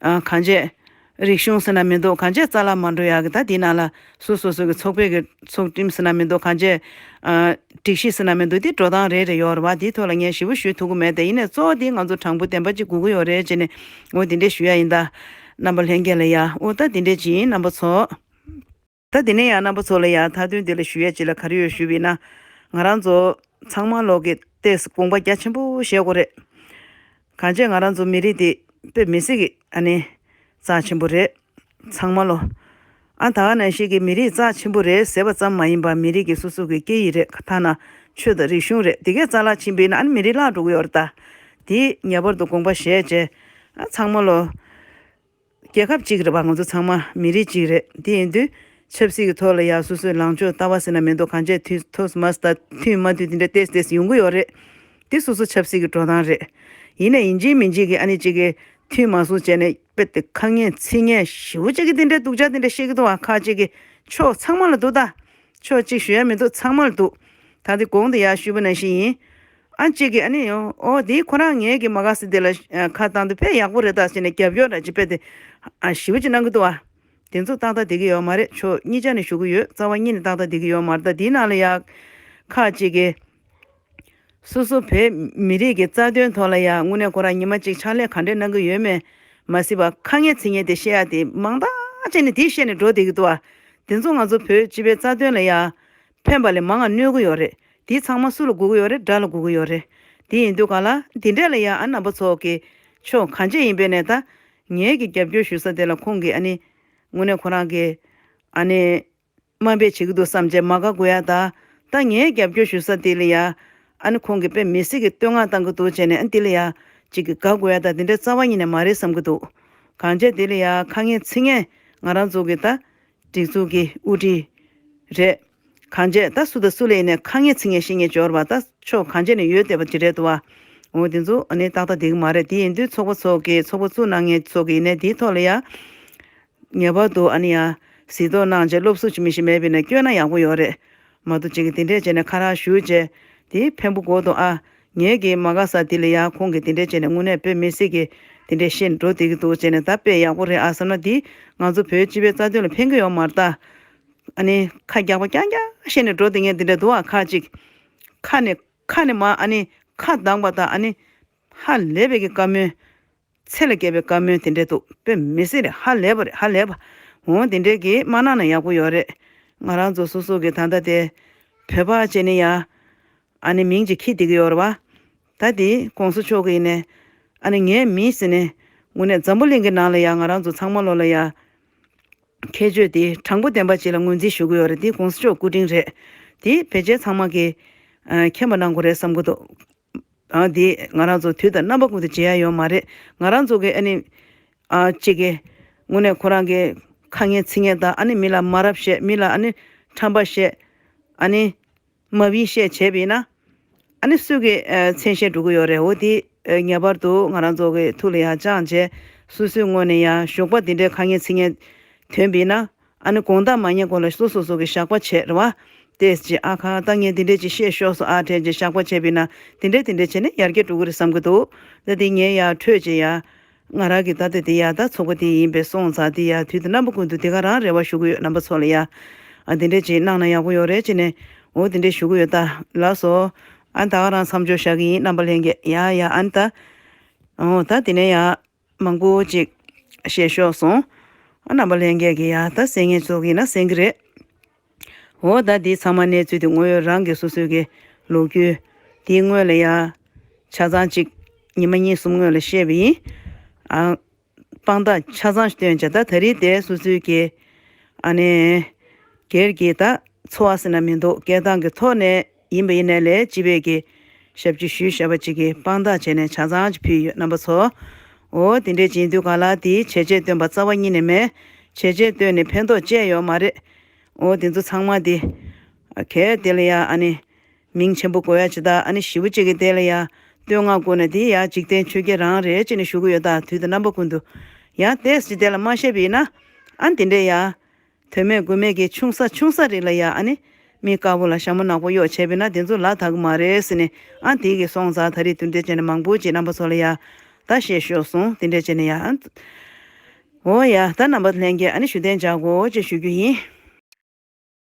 ཨ་གང་བྱས་རིག་གཞུང་ཟེར་ན་མི་འདུག་གང་བྱས་རྩ་བརླག་མ་འགྲོ་ཡག་གི་ད་དེའི་ནང་ལ་སོ་སོ་སོ་གི་ཚོགས་པའི་གི་ཚོགས་ཁྲིམས་ཟེར་ན་མི་འདུག་གང་བྱས་ཨ་སྒྲིག་གཞི་ཟེར་ན་མི་འདུག་དེ་འགྲོ་སྟངས་རེ་རེ་ཡོད་རེད་བ། དེའི་ཐོག་ལ་ངས་ཞིབ་པོ་ཞུ་ཐུབ་ཀྱི་མེད་དེ། ཡིན་ནའི་གཙོ་བོ་དེ་ང་ཚོ་དྲང་པོ་བདེན་པ་ཅིག་དགོས་ཀྱི་ཡོད་རེད་ཅེས་ནས་འོ་དེ་འདྲས་ཞུ་ཡ་ཡིན། ད་རྣམ་པ་ལྷན་རྒྱས་ལ་ཡ་འོ་ད་དེ་འདྲས་ཅིག་ཡིན་རྣམ་པ་ཚོ། ད་དེ་ནས་ཡང་རྣམ་པ་ཚོ་ལ་ཡང་མཐའ་དོན་འདི་ལ་ཞུ་ཡས་ཅིག་ལ་ག་རེ་ཡོད་ཞུས་པ་ཡིན་ན། ང་རང་ཚོ་ཚང་མ་ལོག་གི་ཏོག་ཙམ་དགོངས་པ་རྒྱ་ཆེན་པོ་བཞེས་དགོས་རེད། གང་བྱས་ང་རང་ཚོ་མི་རིགས་འདི་དཔེ་མི་སྲིད་ཀྱི་ཨ་ནི་རྩ་ཆེན་པོ་རེད། ཚང་མ་ལོ། ཨ་ད་ག་ནང་བཞིན་གྱི་མི་རིགས་རྩ་ཆེན་པོ་རེད་ཟེར་བ་ཙམ་མ་ཡིན་པར་མི་རིགས་ཀྱི་སོ་སོ་གི་སྐད་ཡིག་རེད། ཐ་ན་ཆོས་དང་རིག་གཞུང་རེད། དེ་གས་རྩ་བརླག་ཕྱིན་པ་ཡིན་ན་ཨ་ནི་མི་རིགས་བརླག་འགྲོ་གི་ཡོད་རེད་ད། དེ་ངེས་པར་དུ་དགོངས་པ་བཞེས་བྱས་ཨ་ཚང་མ་ལོ། རྒྱལ་ཁབ་གཅིག་རེད་པ། ང་ཚོ་ཚང་མ་མི་རིགས་གཅིག་རེད། དེ་ཡིན་དུས་ཆབ་སྲིད་ཀྱི་ཐོག་ལ་ཡ་སོ་སོའི་ལངས་ཕྱོགས་ལྟ་བ་ཟེར་ན་མི་འདུག་གང་བྱས་མཐུན་ཐོག་མ་ད་མཐུན་མ་མཐུན་དེ་འདྲ་ཏོག་ཙམ་ཡོང་གི་ཡོད་རེད། དེ་སོ་སོ་ཆབ་སྲིད་ཀྱི་འགྲོ་སྟངས་རེད། ཡིན་ནའི་ཡིན་གཅིག་མིན་གཅིག་གི་ཨ་ནི་གཅིག་གི་མཐུན་མ་སོང་བྱས་ནས་དཔེ་དེ་ཁ་ངན་ཚིག་ངན་ཞེ་པོ་ཅིག་གི་དེ་འདྲ་སྡུག་ཅག་དེ་འདྲ་བཤད་ཀྱི་འདུག་བ། ཁ་ཅིག་གི་ཕྱོགས་ཚང་མ་ལ་འདུག་ད། ཕྱོགས་གཅིག་ཞུ་ཡ་མི་འདུག་ཚང་མ་ལ་འདུག་ད་དེ་གོང་དུ་ཡར་ཞུས་པ་ནང་བཞིན་ཡིན། ཨ་གཅིག་གིས་ཨ་ནི་ཡོང་ཨོ་དེ་ཁོ་རང་ངེད་ཀྱི་མ་དགའ་ས་དེ་ལ་ཁ་བཏང་དུས་དཔེ་ཡག་པོ་རེད་ད་ཟེར་ནས་རྒྱབ་སྐྱོར་འདྲ་ཅིག་དཔེ་དེ་ཨ་ཞེ་པོ་ཅིག་གནང་གི་འདུག་ཨ། དེ་ཚོ་ཏག་ཏག་བསྡད་ཀྱི་ཡོད་མ་རེད། ཕྱོགས་གཉིས་ཆ་ནས་ཞུ་གི་ཡོད། རྩ་བ་ཉིད་ནས་ཏག་ཏག་བསྡད་ཀྱི་ཡོད་མ་རེད། ད་དེའི་ནང་ལ་ཡ་ཁ་གཅིག་གིས་ སོ་སོ་བོད་མི་རིགས་ཀྱི་རྩ་དོན་ཐོག་ལ་ཡང་དངོས་གནས་ཁོ་རང་ཉི་མ་གཅིག་ཕྱག་ལས་ག་འདྲས་གནང་གི་ཡོད་མེད་མ་གཟིགས་པར་ཁ་ངན་ཚིག་ངན་དེ་བཤད་ཡ་དེ་མང་དག་བྱས་ནས་དེ་བཤད་ནས་འགྲོ་བསྡད་ཀྱི་འདུག་ཨ། དེ་ཚོ་ང་ཚོ་བོད་སྤྱི་པའི་རྩ་དོན་ལ་ཡང་ཕན་པ་ལས་མང་བ་གནོད་ཀྱི་ཡོད་རེད། དེ་ཚང་མ་སུ་ལ་དགོས་ཀྱི་ཡོད་རེད། དགྲ་ལ་དགོས་ཀྱི་ཡོད་རེད། དེ་ཡིན་དུས་ག་ལ་འདི་འདྲས་ལ་ཡང་ཨ་རྣམ་པ་ཚོ་གི་ཕྱོགས་གང་ཅི་ཡིན་པས་ནས་ད་ངེད་ཀྱི་རྒྱབ་སྐྱོར་ཞུ་ས་དེ་ལ་ཁོང་གིས་ཨ་ནི་དངོས་གནས་ཁོ་རང་གི་ཨ་ནི། དམའ་འབེབས་བྱེད་ཀྱི་འདུག་བསམ་བྱས་མ་དགའ་དགོས་ཡ་ད། ད་ངའི་རྒྱབ་སྐྱོར་ཞུ་ས་དེ་ལ་ཡ། ཨ་ནི་ཁོང་གིས་དཔེ་མི་སྲིད་ཀྱི་བསྟོད་བསྔགས་བཏང་གི་འདུག་བྱས་ནས་ཨ་ནི་དེ་ལ་ཡ། ཅིག་གི་དགའ་དགོས་ཡ་ད་དེ་འདྲ་རྩ་བ་ཉིད་ནས་མ་རེད་བསམ་གྱི་འདུག་གང་བྱས་དེ་ལ་ཡ་ཁ་ངན་ཚིག་ངན་ང་རང་ཚོ་གི་ད། སྒྲིག་འཛུགས་ཀྱི་དབུ་ཁྲིད་རེད། གང་བྱས་ད་སུ་དང་སུ་ལ་ཡིན་ནས་ཁ་ངན་ཚིག་ངན་བཤད་ངན་འབྱོར་བ་ད་ཕྱོགས་གང་བྱས་ནས་ཡོད་བསྡད་པ་ཅི་རེད་འདུག་བ། འོ་དེ་ཚོ་ཨ་ནི་ཏག་ཏག་བསྡད་ཀྱི་མ་རེད། དེ་ཡིན་དུས་ཚོགས་པ་ཚོ་གི་ཚོགས་པ་བཙུགས་གནང་མཁན་ཚོ་གི་ཡིན་ནས་དེའི་ཐོག་ལ་ཡ། ངེས་པར་དུ་ཨ་ནི་ཡ། གཟིགས་རྟོག་གནང་བྱས་སློབ་གསོ་ཅིག་མི་ཞིག་མེད་པས་ན་བསྐྱོན་ན་ཡག་པོ་ཡོད་རེད། མ་གཏོགས་ཅིག་གིས་དེ་འདྲས་བྱས་ནས་ཁ་རག་ཞུས་བྱས། དེ་ཕན་པོ་གོ་དོ་ཨ། ངེད་ཀྱིས་མ་དགའ་ས་དེ་ལ་ཡ་ཁོང་གིས་དེ་འདྲས་བྱས་ནས་དངོས་གནས་དཔེ་མི་སྲིད་ཀྱི་དེ་འདྲས་བཤད་འགྲོ་བསྡད་ཀྱི་འདུག་བྱས་ནས་ད་དཔེ་ཡག་པོ་རེད་ཨ་བསམ་ན་དེ་ང་ཚོ་བོད་སྤྱི་པའི་རྩ་དོན་ལ་ཕན་གྱི་ཡོད་མ་རེད་ད། ཨ་ནི་ཁ་རྒྱག་པ་རྐྱང་རྐྱང་བཤད་ནས་འགྲོ་བསྡད་མཁན་དེ་འདྲས་འདུག་ཨ་ཁ་ཅིག་ཁ་ནས་ཁ་ནས་མ་ཨ་ནི་ཁ་གདངས་པ་དང་ཨ་ནི་ཧ་ལས་པའི་གི་བཀའ་མོལ། ཚེ་ལ་དགའ་བའི་བཀའ་མོལ་དེ་འདྲས་འདུག་དཔེ་མི་སྲིད་རེད། ཧ་ལས་པ་རེད། ཧ་ལས་པ། འོ་དེ་འདྲས་ཀྱིས་མ་གནང་ན་ཡག་པོ་ཡོད་རེད། ང་རང་ཚོ་སོ་སོ་གི་ད་ལྟ་དེ་བོད་པ་བྱས་ནས་ཡ། ཨ་ནི་མིང་ཅིག་ཁྱེར་བསྡད་ཀྱི་ཡོད་རེད་བ། ད་དེ་གོང་ས་མཆོག་གི་ཡིན་ནས་ཨ་ནི་ངའི་མིང་ཟེར་ནས་དངོས་གནས་འཛམ་བུ་གླིང་གི་ནང་ལ་ཡ་ང་རང་ཚོ་ཚང་མ་ལོ་ལ་ཡ། ཁྱད་ཆོས་དེ་དྲང་པོ་བདེན་པ་ཅིག་ལ་ངོས་འཛིན་ཞུ་གི་ཡོད་རེད། དེ་གོང་ས་མཆོག་སྐུ་དྲིན་རེད། དེ་ཕལ་ཆེར་ཚང་མ་གིས་ཨ་མཁྱེན་པ་གནང་དགོས་རེད་བསམ་གི་འདུག་ཨ་དེ་ང་རང་ཚོ་དུས་དང་རྣམ་པ་ཀུན་ཏུ་བརྗེད་ཡ་ཡོད་མ་རེད། ང་རང་ཚོ་གི་ཨ་ནི་ཨ་གཅིག་གི་དངོས་གནས་ཁོ་རང་གི་ཁ་ངན་ཚིག་ངན་དང་ཨ་ནི་མི་ལ་མ་རབས་བཤད། མི་ལ་ཨ་ནི་ཁྲམ་པ་བཤད། ཨ་ནི་མ་བིན་བཤད་བྱས་པ་ཡིན་ན། ཨ་ནི་སུས་ཀྱི་ཨ་མཚན་ཤས་འགྲོ་གི་ཡོད་རེད། འོ་དེ་ཨ་ངེས་པར་དུ་ང་རང་ཚོ་གི་ཐུགས་ལ་ཡ་བཅངས་བྱས་སོ་སོའི་ངོས་ནས་ཡ་ཞོགས་པ་དེ་འདྲའི་ཁ་ངན་ཚིག་ངན་ཐོན་པ་ཡིན་ན། ཨ་ནི་དགོང་དག་མ་ཉལ་གོང་ལ་སོ་སོ་སོ་གི་ཞགས་པ་བྱས་རེད་བ། ཏེས་ཅི་ཨ་ཁ་ད་ངས་འདི་འདྲས་ཅིག་བཤད་ཤོག་སོ་ཨ་དྲན་ཅིག་ཞགས་པ་བྱས་པ་ཡིན་ན་འདི་འདྲས་འདི་འདྲས་བྱས་ནས་ཡར་རྒྱས་འགྲོ་གི་རེད་བསམ་གི་འདུག་ད་དེ་ངས་ཡར་འཕྲོས་ཅིག་ཡ། ང་རང་གི་ད་ལྟ་འདི་ཡ་ད་ཚོགས་པ་འདི་ཡིན་པའི་སོང་ཙང་འདི་ཡ་དུས་དང་རྣམ་པ་ཀུན་ཏུ་འདི་ག་རང་རེ་བ་ཞུ་གི་ཡོད། རྣམ་པ་ཚོ་ལ་ཡ། ཨ་འདི་འདྲས་ཅིག་གནང་ན་ཡག་པོ་ཡོད་རེད་ཅེས་ནས་འོ་འདི་འདྲས་ཞུ་གི་ཡོད། ད་ལགས་སོ། ཨ་ད་ག་རང་མཚམས་འཇོག་བཞག་གི་ཡིན། རྣམ་པ་ལྷན་རྒྱས་ཡ་ཡ་ཨ་ནི་ད། འོ་ད་དེ་ནས་ཡ། མང་པོ་ཅིག་བཤད་ཤོར་སོང་། ཨ་རྣམ་པ་ལྷན་རྒྱས་ཀྱིས་ཡ་ད་གསན་མཁན་ཚོ་གིས་ན་གསན་གྱི་རེད། འོ་ད་འདི་ཚང་མ་གནས་ཚུལ་དེ་དངོས་ཡོད་རང་གི་སོ་སོའི་གི་ལོ་རྒྱུས་དེའི་སྔོན་ལ་ཡ་ཆ་ཚང་ཅིག་ཉི་མ་གཉིས་གསུམ་སྔོན་ལ་བཤད་པ་ཡིན། ཨ་དཔང་རྟགས་ཆ་ཚང་ཞིག་བཏོན་བྱས་ད་ད་རེས་དེ་སོ་སོའི་གི་ཨ་ནི་སྒེར་གྱི་ད། འཚོ་བ་ཟེར་ན་མི་འདུག་སྐད་གདངས་ཀྱི་ཐོག་ནས་ཡིན་པ་ཡིན་ནའི་ལས་སྤྱི་པའི་གི་ཞབས་ཕྱི་ཞུས་བཞག་པ་ཅིག་གི་དཔང་རྟགས་བྱས་ནས་ཆ་ཚང་ཅིག་ཕུལ་ཡོད། རྣམ་པ་ཚོ། འོ་དེ་འདྲས་ཅིག་ཡིན་དུས་ག་ལ་དེའི་བྱས་རྗེས་བཏོན་པ་རྩ་བ་ཉིད་ནས་མེད། བྱས་རྗེས་བཏོན་ནས་ཕན་ཐོགས་ཅི་ཡང་ཡོད་མ་རེད། འོ་དེ་ཚོ་ཚང་མ་དེ་གལ་དེ་ལ་ཡ་ཨ་ནི་མིང་ཆེན་པོ་དགོས་ཡ་ཅི་ད་ཨ་ནི་ཞེ་པོ་ཅིག་གི་དེ་ལ་ཡ་བསྟོད་བསྔགས་དགོས་ན་དེ་ཡ་འཇིག་རྟེན་ཆོས་བརྒྱད་རང་རེད་ཅེས་ནས་ཞུ་གི་ཡོད། ད་དུས་དང་རྣམ་པ་ཀུན་ཏུ་ཡ་ཏོག་ཙམ་དེ་ལ་མ་བཤད་པ་ཡིན་ན་ཨ་དེ་འདྲས་ཡ། དོན་མེད་དགོས་མེད་ཀྱི་ཆུང་ས་ཆུང་ས་རིགས་ལ་ཡ་ཨ་ནི་མི་དཀར་པོ་ལ་ཞྭ་མོ་ནག་པོ་གཡོགས་བྱས་པས་ན་དེ་ཚོ་ལ་དག་གི་མ་རེད་ཟེར་ནས་ཨ་དེ་གི་སོང་ཙང་ད་རེས་དུས་འདྲ་བྱས་ནས་མང་པོ་ཅིག་རྣམ་པ་ཚོ་ལ་ཡ་ད་བཤད་ཤོར་སོང་། དེ་འདྲ་བྱས་ནས་ཡ་འོ་ཡ་ད་རྣམ་པ་ལྷན་རྒྱས་ཨ་ནི་ཞུ་གཏན་འཇགས་དགོས་ཅེས་ཞུ་རྒྱུ་ཡིན།